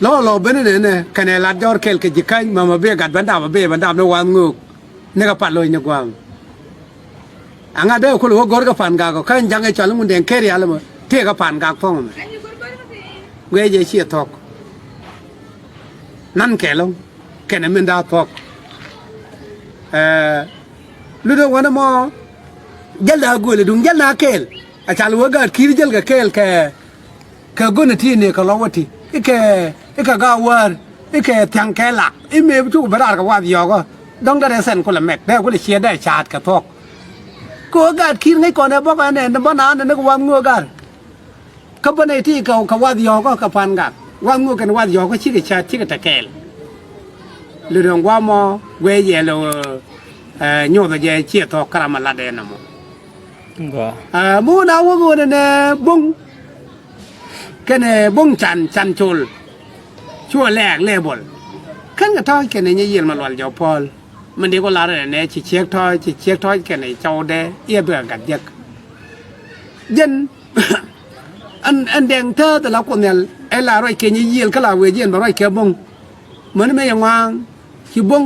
Lɔ lɔ ben inɛnɛ kɛnɛ lat jɔr kɛl kɛ ji̱ käny mama bee gat bä dap bee bä dap ni wath ŋöök. Ni kɛ pal lo̱c ni gua̱a̱m. Aŋa dee kul wä gɔ̱r kä Pan Gak ɔ kä ɛn ja̱ŋ ɛ cɔal i̱ Ŋundɛŋ kɛɛr yal ɛmɔ tëë kä Pan Gak thuɔ̱ŋ ɛmɛ. Guiɛ jɛ ciɛ thuɔ̱k. Nan kɛɛl ɔ kɛnɛ min da̱a̱ thuɔ̱k. Ɛɛ, Lutdɛ wanɛ mɔ. Jäl da̱a̱ gööl ɛ duŋ jäl na kɛɛl. A cal wä gaat Ki̱i̱r jäl kɛ kɛɛl kɛ kɛ gönɛ ti ni kɛ lɔ wä ti i̱ kɛ, i̱ kɛ ga̱a̱ wäär i̱ kɛ thia̱ŋ kɛ lak i̱ mëë bi cuk bi raar kɛ wath yɔ̱ɔ̱kä. Dɔ̱ŋ dee rɛy sɛn kulɛ mɛk dee kulɛ ciɛ dee ca̱a̱t kɛ thuɔ̱k. Kɛ ɣöö gaat Ki̱i̱r ŋäc kɔn ɛ bɔk ɛn ɛ ni bä naan ni kɛ wath ŋöök ga̱r. Kä bä nɛy ti kɛ, kɛ wath yɔ̱ɔ̱kä kɛ Pan Gak wath ŋöök kɛn wath yɔ̱ɔ̱kä cikɛ ca̱a̱t cikɛ te kɛɛl. Lotdɛ gua̱a̱mɔ guiɛ yɛl ɛ, ɛ, nyothɛ jɛ ciɛ thuɔ̱k kä ram ɛ lat ɛn ɛmɔ. Gɔaa. Ɛ, mi wun a wäk ɣöö nɛnɛ bo̱ŋ kɛnɛ bo̱ŋ can, can col. Cuɔ lɛɛk lɛɛbɔl. Kän kɛ tɔ̱ɔ̱c kɛnɛ Nyayiëël Malual Jɔk Puɔl. Min di ku lar ɛnɛ ci ciek tɔ̱ɔ̱c, ci ciek tɔ̱ɔ̱c kɛnɛ cɔwdɛ i̱ ɛ bikɛ gat jek. Jɛn ɛn, ɛn Dɛŋ tääth ɛ la Kuoth Nhial ɛ la ruac kɛ Nyayiëël kä la wëë jiɛn bɛ ruac kɛ bo̱ŋ. Mäni mëë yɛ ŋɔa̱a̱ŋ ci bo̱ŋ.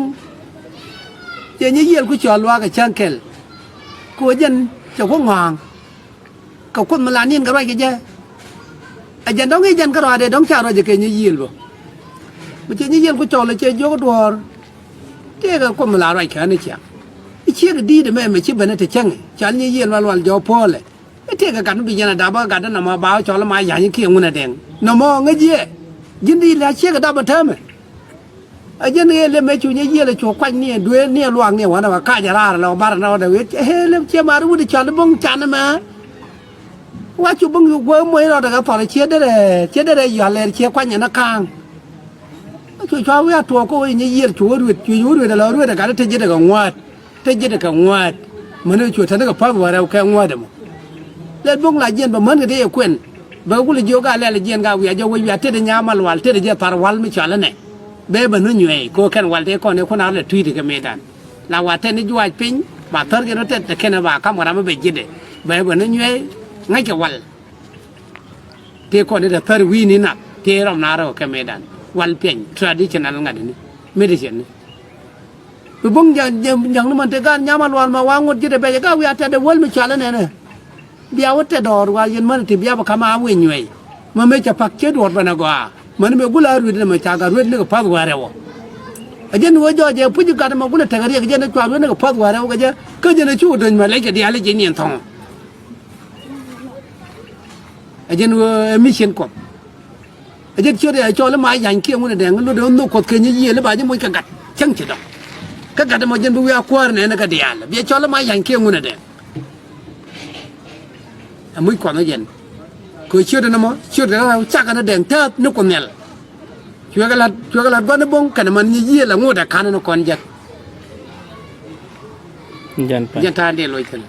Cɛ Nyayiëël ku cɔal luaak ɛ cäŋ kɛl. Ku ɛ jɛn cɛ ku ŋɔa̱a̱ŋ. Kɛ Kuoth mi la ni̱n kɛ ruac kɛ jɛ. Ɛ jɛn dɔ̱ŋ i̱ jɛn kärɔaadɛ dɔ̱ŋ ca ruac ɛ kɛ Nyayiëël bä. Mi cɛ Nyayiëël ku cɔl ɛ cɛ jiök duɔ̱ɔ̱r. Tëëkɛ Kuoth mi la ruac kɛ ɣän i̱ ciaŋ. I̱ ciek di̱i̱t ɛmɛ mɛ ci ben ɛ te cäŋ i̱ cɔal Nyayiëël Malual Jɔk Puɔlɛ. I̱ tëëkɛ gat mi bi jɛn ɛ dap ɛ gat ɛ nɔmɔ ba ɣä cɔl ɛ ma ya̱ny kiɛ ŋun ɛ Dɛŋ. Nɔmɔ ŋäc yɛ. Ji̱n di̱i̱t la ciek ɛ dap ɛ täämɛ. A jɛn ɣëë lem ëë cu Nyayiëël ɛ cu kuany ni ɛ duëël ni ɛ luaak ni ɛ wanɛ wä kac ɛ raar ɛ lɛ wä bar ɛ nɔɔdɛ wëë ɛ ɣëë lem ciɛ ma̱a̱r wut ɛ cɔal i̱ bo̱ŋ can ɛmɛ. Wa cu bo̱ŋ cu guäär moc rɔɔdɛ kɛ thɔl ɛ ciɛ derɛ, ciɛ derɛ yual ɛ ciɛ kuany ɛn ɛ kaaŋ. A cu cua wi̱i̱ a tuɔɔk kä wec Nyayiëël cu wä ruet, cu wä ruet ɛ lɛ ruet ɛ gat i̱ te ji̱ tekɛ ŋuäät. Te ji̱ tekɛ ŋuäät. Mäni cu te ni kɛ pa̱th wä rɛw kɛ ŋuäät ɛmɔ. Lɛl bo̱ŋ la jiɛn bɛ män kɛ dee yɛ kuɛn. Bɛ wulɛ jiök a lɛl jiɛn ka wiaa jɔk wec wiaa tetdɛ nyaam a lual tetdɛ jɛ thar wal mi cɔal inɛ. Bɛ bɛ ni nyuɛɛy kɛ ɣöö kɛn wal tëë kɔn ëë kun a lɛ tui̱t kɛ mëëdan. La wa tɛn ni juaac piny ba thär jɛn rɔ tɛt te kɛn ɛ ba kam kɛ ram mi bɛ ji̱tdɛ. Bɛ bɛ ni nyuɛɛy ŋäckɛ wal. Tëë kɔn i̱ te thär wi̱i̱ni nath tëë rɔm na rɔ kɛ mëëdan. Wal piɛny traditional ŋa̱t ini medicine ni. Bi bo̱ŋ ja̱ŋ, ja̱ŋ, ja̱ŋ ni man te gaat nyam a lual ma wa ŋot ji̱t ɛ bɛc ɛ ka wiaa tɛt ɛ wäl mi cual ɛ nɛnɛ. Bia wä tɛt dɔɔr wa yɛn män ti bia bä kam a wi̱i̱ nyuɛɛy. Ma mëë cɛ pak ciɛ duɔ̱ɔ̱r bɛn ɛ gɔaa. Mäni mëë gul a ruet ni mɛ ca gat ruet ni kɛ pa̱th wäärɛ wä. Ɛ jɛn wä jɔɔc ɛ puc gat mɛ gul ɛ tekɛ riɛk jɛn ɛ cua ruet ni kɛ pa̱th wäärɛ wä kɛ jɛ. Kä jɛn ɛ cu do̱ny mɛ lɛc kɛ diaal ɛ jiɛc ni ɛn thɔ̱ŋ. Ɛ jɛn ɣöö ɛ mission Kuɔth. Ɛ jɛn ciöt ɛ cɔl i̱ ma ya̱ny kiɛ ŋun ɛ dɛŋ lot ɛ nhök Kuɔth kɛ Nyayiëël i̱ ba ji̱ moc kɛ gat cäŋ ci dɔ̱ŋ. Kä gat ɛmɔ jɛn bi wiaa kuäär nɛɛni kɛ diaal ɛ bi ɛ cɔl i̱ ma ya̱ny kiɛ ŋun ɛ dɛŋ. Ɛ moc Kuɔth ɛ jɛn. Kɛ ciöt ɛn ɛmɔ ciöt kɛ rɛw cakɛ ni dɛŋ tääth ni Kuoth Nhial. Cuɛ kɛ la̱t, cuɛ kɛ la̱t gua̱n i̱ bo̱ŋ kɛnɛ man Nyayiëël ɛ ŋot ɛ ka̱n ni kɔn jek. Jɛn ta̱a̱ dee loc kɛnɛ.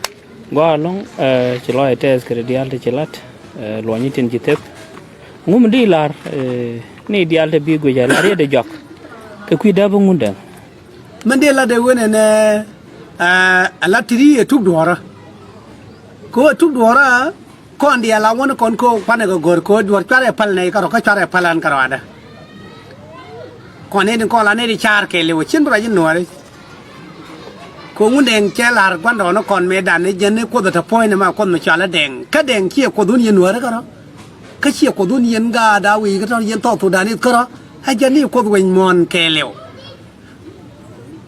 Gɔaa ɛlɔ̱ŋ, ɛ, ci lɔaac tɛth kɛ ti diaal ti ci la̱t, ɛ, luɔ̱ny tin ci thep. Ŋu mi di lar, ɛ, ni diaal ti bi guic ɛ lar yɛ di jɔak kɛ kui̱ dap i̱ Ŋundɛŋ. Min di lat ɛ wen ɛnɛ, ɛ, ɛ lat ti ri ɛ tuk duɔ̱ɔ̱rä. Kɛ ɣöö ɛ tuk duɔ̱ɔ̱rä kɔn diaal a wän kɔn kɛ ɣöö kuanɛ kɛ go̱r kɛ ɣöö duɔ̱ɔ̱r cuarɛ pal nɛy kärɔ̱ kä cuarɛ pal an kärɔ̱ adä. Kɔn nɛy tin kɔn la nɛy ti ca̱a̱r kɛɛliw cin bi ruac in nuääri. Kɛ ŋun Dɛŋ cɛ la̱r gua̱ndɔɔŋnikɔn mëëdan ni jɛn ni Kuoth ɛ te puɔ̱ny ni ma Kuoth mi cɔal ɛ Dɛŋ. Kä Dɛŋ ciɛ Kuoth wun yɛn nuääri kärɔ̱. Kä ciɛ Kuoth wun yɛn gaat a wi̱i̱ kä tɔ̱ yɛn thɔɔk thokdan i̱th kärɔ̱. Ɛ jɛn ni Kuoth wec muɔ̱ɔ̱n kɛɛliw.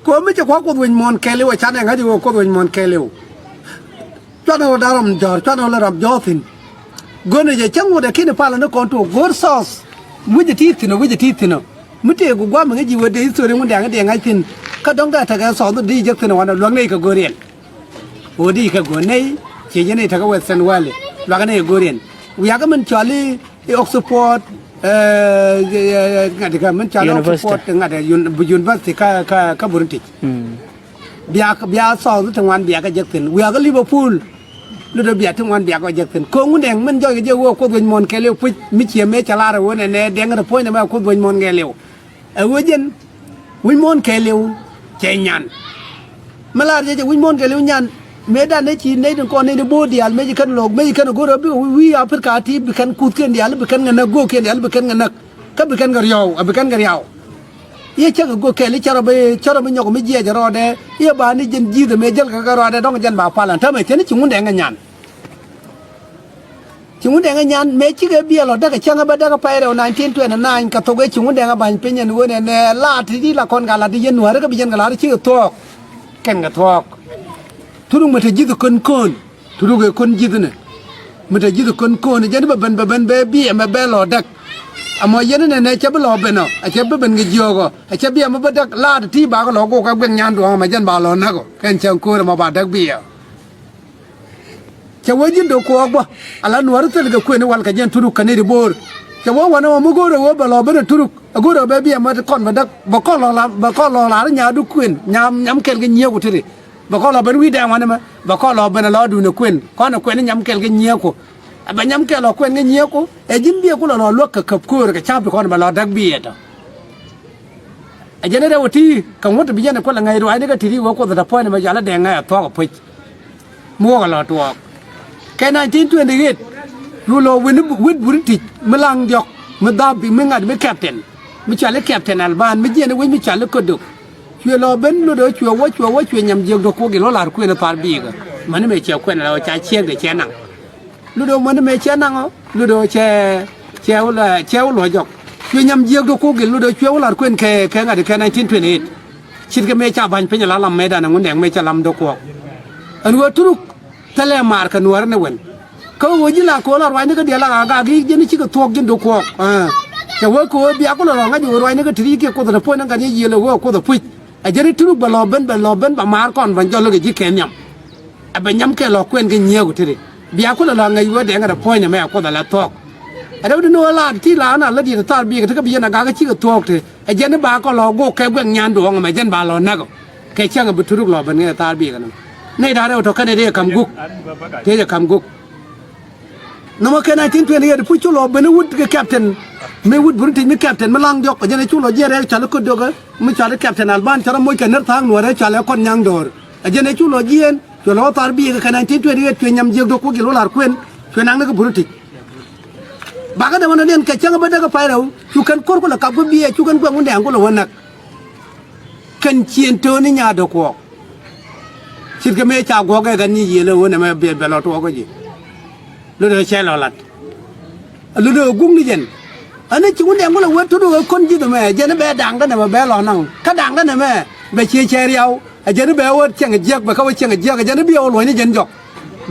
Kɛ ɣöö mi cɛ kua̱r Kuoth wec muɔ̱ɔ̱n kɛɛliw ɛ canɛ ŋa̱c ɛ ɣöö Kuoth wec muɔ̱ɔ̱n kɛɛliw. Cuanɛ ɣöö da̱r ram jɔ̱ɔ̱r, cuanɛ ɣöö lɛ ram jɔ̱ɔ̱r thi̱n. Go̱rnɛ jɛ cäŋ wut ɛ ki̱n ɛ palä ni kɔn tuɔɔk go̱o̱r thɔɔth. Wi̱cɛ ti thi̱n ɔ, wi̱cɛ ti thi̱n ɔ. Mi tëëk gua̱a̱m ŋäc ji̱ wee dee history ŋun dɛ̈ŋ dee ŋa̱c thi̱n. Kä dɔ̱ŋ dee tekɛ thɔɔth dee jek thi̱n ɛ wanɛ luäk nɛy kɛ go̱o̱r yɛn. Ɣöö dee kɛ go̱o̱r nɛy ciɛ jɛ nɛy tekɛ Western World. Luäk nɛy ɛ go̱o̱r yɛn. Wiakä min cɔal i̱ Oxford, ŋa̱t kɛ min cɔal i̱ Oxford ŋa̱t university kä, kä, kä British. Bia, bia thɔɔth ti ŋuan bia kɛ jek thi̱n. Wiakä Liverpool. Lotdɛ bia ti ŋuan bia kɛ jek thi̱n. Ko̱ŋ wun Dɛŋ min jɔc kɛ jɛ ɣöö Kuoth wec muɔ̱ɔ̱n kɛɛliw puc mi ciɛ mëë cɛ lar ɛ ɣöö nɛnɛ Dɛŋ te puɔ̱nydɛ mɛ Kuoth wec muɔ̱ɔ̱n kɛɛliw. Ɛ ɣöö jɛn wec muɔ̱ɔ̱n kɛɛliw cɛ nyan. Mi lar jɛ cɛ wec muɔ̱ɔ̱n kɛɛliw nyan. Mëëdan nɛ ci nɛy tin kɔn nɛy ni bo̱o̱r diaal mëë ci kɛn lo̱o̱k mëë ci kɛn go̱o̱r ɛ bikɛ wi̱i̱ Aprika ti bi kɛn kuthkiɛn diaal bi kɛn kɛ näk go̱o̱kiɛn diaal bi kɛn kɛ näk. Kä bi kɛn kɛ riɔw, a bi kɛn kɛ riaw. I̱ cäk ɛ gök kɛl i̱ cärɔ bi, cärɔ bi nyɔk mi jiɛc rɔɔdɛ. I̱ ba ni jɛn ji̱th ɛmɛ jäl kɛ kɛ rɔɔdɛ dɔ̱ŋ jɛn ba pal ɛn täämɛ cɛn i̱ ci Ŋundɛŋ ɛ nyan. Ci Ŋundɛŋ ɛ nyan mëë cikɛ biɛl ɔ däk ɛ cäŋ ɛ bä däk ɛ pay rɛw nineteen twenty-nine kɛ thok ɛ ci Ŋundɛŋ ɛ ba̱ny piny ɛn ɣöö nɛnɛ laat ti la kɔn ka la̱t ti yɛn nuääri kä bi yɛn kɛ la̱t cikɛ thuɔɔk. Kɛn kɛ thuɔɔk. Turuk mi te ji̱th kön köön. Turuk ɛ kön ji̱thni. Mi te ji̱th kön köön jɛn bɛ ben bɛ ben bɛ biɛ mɛ bɛ lɔ däk. Amɔ yɛn nɛnɛ cɛ bi lɔ ben ɔ a cɛ bi ben kɛ jiöök ɔ a cɛ biɛ mɛ bä däk laat ti bakɛ lɔ gok ɛ guɛk nyan duɔ̱ŋ ɛmɛ jɛn ba lɔ näk ɔ kɛn cäŋ köör ɛmɔ ba däk biɛ. Cɛ wee ji̱n do̱k kuɔɔk bä ala nuääri thil kɛ kuën i̱ wal kɛ jɛn Turuk kɛ nɛy ti bo̱o̱r. Cɛ wee wanɛ mɔ mi go̱o̱rɛ wee bɛ lɔ ben ɛ Turuk ɛ go̱o̱rɛ bɛ biɛ mɛ ti kɔn bɛ däk bɛ kɔn lɔ la bɛ kɔn lɔ la ri nyaadu kuën nyam nyam kɛl kɛ nyiëëku tiri. Bɛ kɔn lɔ ben wi̱i̱ dɛɛŋ wanɛ mɛ bɛ kɔn lɔ ben ɛ lɔ duundɛ kuën kɔn ɛ kuɛn i̱ nyam kɛl kɛ nyiëëku. Ɛ bɛ nyam kɛl lɔ kuɛn kɛ nyiëëku ɛ ji̱n biɛ kulɛ lɔ luäk kɛ käp köör kɛ ca̱p ti kɔn bɛ lɔ däk biɛ tɔ. Ɛ jɛn i̱ rɛw ɛ ti kɛ ŋuɔ̱t ti bi jɛn ɛ kuɛl ɛ ŋäc ruaacni kä ti ri wee Kuoth ɛ te puɔ̱ny ni mɛ cɔal i̱ Dɛŋ ɛ thuɔ̱k ɛ puc. Mi wä kɛ lɔ tuɔɔk kɛ nineteen twenty-eight. Cu lɔ win wit British mi laŋ diɔ̱k mi dhap mi ŋa̱t mi captain mi cɔal i̱ Captain Alban mi jiɛn i̱ wec mi cɔal i̱ Ködök. Cuɛ lɔ ben lotdɛ cuɛ wä cuɛ wä cuɛ nyam jiäk dɔ̱k kuɔk gil wä la̱r kuën i̱ thar biikä. Mäni mëë cɛ kuɛn ala wä ca ciekdɛ cɛ naŋ. Lotdɛ mäni mëë cɛ naŋ ɔ lotdɛ cɛ cɛ wä cɛ wä luɔ̱c jɔk. Cuɛ nyam jiäk dɔ̱k kuɔk gil lotdɛ cuɛ wä la̱r kuën kɛ kɛ ŋa̱t kɛ nineteen twenty-eight. Ce̱tkɛ mëë ca ba̱ny piny ala lam mëëdan ɛ Ŋundɛŋ mëë cɛ lam dɔ̱k kuɔk. Ɛn wee Turuk. Thilɛ maar kɛ nuäärä ni wɛn. Kä ɣöö ji̱n la ko̱o̱l a ruacni kä diaal a ɣaak ɣaak i̱ ji̱n cikɛ thuɔ̱k ji̱n do̱k kuɔɔk. Cɛ wee ko̱o̱l bia kulɛ rɔ ŋa̱c ɣöö ruacni kä ti ri kiɛ Kuoth ɛ te puɔ̱ny ni gat ni yiëël ɛ ɣöö Kuoth ɛ puc. Ɛ jɛn i̱ Turuk bɛ lɔ ben bɛ lɔ ben bɛ maar kɔn bɛ jɔl kɛ ji̱ kɛ nhiam. Ɛ bɛ nyam kɛ lɔ kuɛn kɛ nyiëëk ɔ ti ri bia kulɛ rɔ ŋa̱c ɣöö Dɛŋ ɛ te puɔ̱ny ni mɛ ɛ Kuoth ɛ lɛ thuɔ̱k. Ɛ rɛw di ni ɣöö laat ti la ɣän a lät yɛ te thar biɛk ɛ te kä bi yɛn a gak ɛ cikɛ thuɔ̱k te. Ɛ jɛn i̱ ba kɔ lɔ gok kɛ guɛk nyan duɔ̱ɔ̱ŋ ɛmɛ jɛn ba lɔ näk ɔ. Kɛ cäŋ ɛ bi Turuk lɔ ben ŋɛ thaar biɛk ɛnɔ. Nɛy da̱ŋ rɛw tɔ̱ kɛnɛ dee kam guk. Tëë jɛ kam guk. Nɔmɔ kɛ nineteen twenty-eight puc cu lɔ ben i̱ wut kɛ captain. Mi wut British mi captain mi laŋ diɔ̱k ɛ jɛn ɛ cu lɔ jiɛn rɛy cɔal i̱ Köt Dökä mi cɔal i̱ Captain Alban cɔl rɔ moc kɛ ner tha̱a̱ŋ nuɔ̱ɔ̱rɛ cɔal ɛ Kɔn Nyaŋ Döör. Ɛ jɛn ɛ cu lɔ jiɛn cuɛ lɔ thaar biɛk kɛ nineteen twenty-eight cuɛ nyam jiäk dɔ̱k ku gil wä la̱r kuën cuɛ naŋ ni kä British. Bakä dee wä nɔ niɛn kɛ cäŋ ɛ bä dee kä pay rɛw cu kɛn ko̱r ku lɛ kap kä biɛ cu kɛn guɛŋ wä nɛɛŋ ku lɛ wä näk. Kɛn ciëën töni nyaat dɔ̱k kuɔɔk. Ce̱tkɛ mëë ca guɔ̱k ɛ kɛn ni yiëël ɛ ɣöö nɛmɛ bɛ bɛ lɔ tuɔɔk kä ji̱. Lotdɛ cɛ lɔ lat. Lotdɛ ɛ guk ni jɛn. Ani ci wun dɛŋ kulɛ wee Turuk ɛ kɔn ji̱th ɛmɛ jɛn i̱ bɛ da̱ŋ däŋ ɛmɛ bɛ lɔ naŋ kä da̱ŋ däŋ ɛmɛ bɛ cië cɛ riaw. Ɛ jɛn i̱ bɛ wä cieŋ jiäk bɛ kä wä cieŋ jiäk ɛ jɛn i̱ bi wä luɔ̱ny ni jɛn jɔk.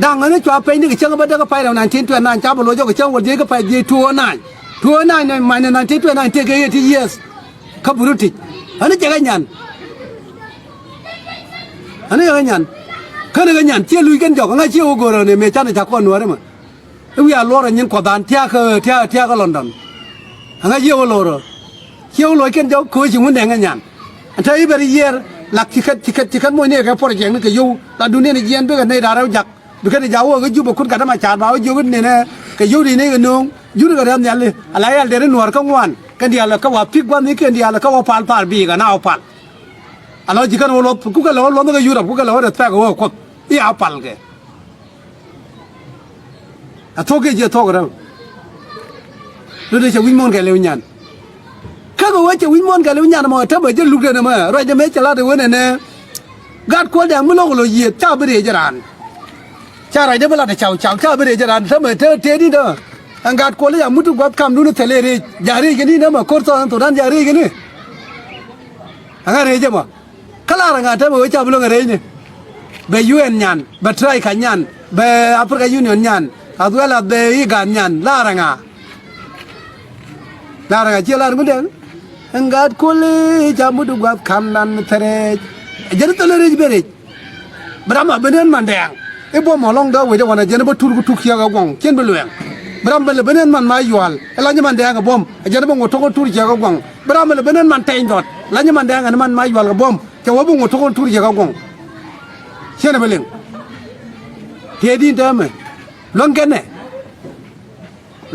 Da̱ŋ ani cua peny ni kɛ cäŋ bä dee kä pay rɛw nineteen twenty-nine ca bä lo̱c jɔk kɛ cäŋ wä diec kä pay diec two oh nine. Two oh nine minus nineteen twenty-nine tëëkɛ eighty years. Kä British. Ani cɛ kɛ nyan. Ani cɛ kɛ nyan. Känɛ kɛ nyan ciɛ luc kɛn jɔk ŋa̱c ciɛ wä go̱rä ni mëë canɛ ca kɔn nuääri mɛ. I̱ wiaa luɔrä nyin kuɔthan tiakä tiakä tiakä London. Aŋa yiëë wä lo̱rä. Ciɛ wä lo̱c kɛn jɔk köö ci Ŋundɛŋ ɛ nyan. Ɛn te i̱ bɛ ri yiɛɛr lak ci kɛn ci kɛn ci kɛn moc ni kɛ project ni kɛ yio̱w la duŋdiɛn jiɛɛn bikɛ nɛy da̱ŋ rɛw jak. Bikɛn ja̱ wä kɛ Jubɛ kut gat ɛmɛ ca̱a̱t ba wä jiök ni nɛ kɛ yio̱w ri ni kɛ nööŋ. Jut kɛ riath nhiali ala yɛl deri nuäär kä ŋuan kɛn diaal kä wa pi̱k gua̱n ni kɛn diaal kä wä pal thar bi̱i̱ kɛ na wä pal. Ala wä ci kɛn wä luɔth kukɛ lɛ wä luɔth ni kɛ Yurop kukɛ lɛ wä respect wä kuɔth i̱ a pal kɛ. A thuɔ̱k kiɛ ciɛ thuɔ̱k rɛw. Lotdɛ cɛ wi̱c muɔ̱ɔ̱n kɛɛliw nyan. Kä kɛ wee cɛ wi̱c muɔ̱ɔ̱n kɛl i̱ nyan ɛmɔ ɛ tämɛ jɛ lukdɛ nɛmɛ ruacdɛ mëë cɛ lat ɛ wen ɛnɛ. Gat kuɔl dɛŋ mi lo̱k lo̱ yiëëth ca bi rëëc raan. Ca ruacdɛ bi lat ɛ caw caw ca bi rëëc raan tämɛ te te ni dämɛ. Ɛn gat kuɔl i̱ ca mut ti gua̱th kamdun i̱ thɛl ɛ rëëc ja̱ rëëc kɛn i̱ nɛmɛ ko̱r thɔɔn thok dan ja̱ rëëc kɛn i̱. Ɛŋa rëëc ɛmɔ. Kä lar ɛŋa tämɛ wee ca bi lo̱ŋ ɛ rɛyni. Bɛ U N nyan, bɛ Troika nyan, bɛ Africa Union nyan, as well as bɛ IGAD nyan, lar ɛŋa. Lar ɛŋa ciɛ lar mi dɛŋ. Ɛn gat koli ca mut gua̱th kamdan thɛrɛc. Jɛn thilɛ rɛc ben rɛc. Bi ram a ben ɛn man dɛŋ. I̱ buɔ̱m ɔlɔŋ dee wec ɛ wanɛ jɛn bä tur ku tuk ciɛ kɛ guɔ̱ŋ cien bi luɛɛŋ. Bi ram bä lɛ ben ɛn man ma yual ɛ la nyi man dɛŋ ɛ buɔ̱m ɛ jɛn bä ŋot tok ɛ tur ciɛ kɛ guɔ̱ŋ. Bi ram bä lɛ ben ɛn man tɛny dhɔt la nyi man dɛŋ ɛn man ma yual kɛ buɔ̱m. Cɛ wä bi ŋot tok ɛ tur ciɛ kɛ guɔ̱ŋ. Ciɛn ɛ bi liŋ. Tiee di̱n täämɛ. Luäŋ kɛnɛ.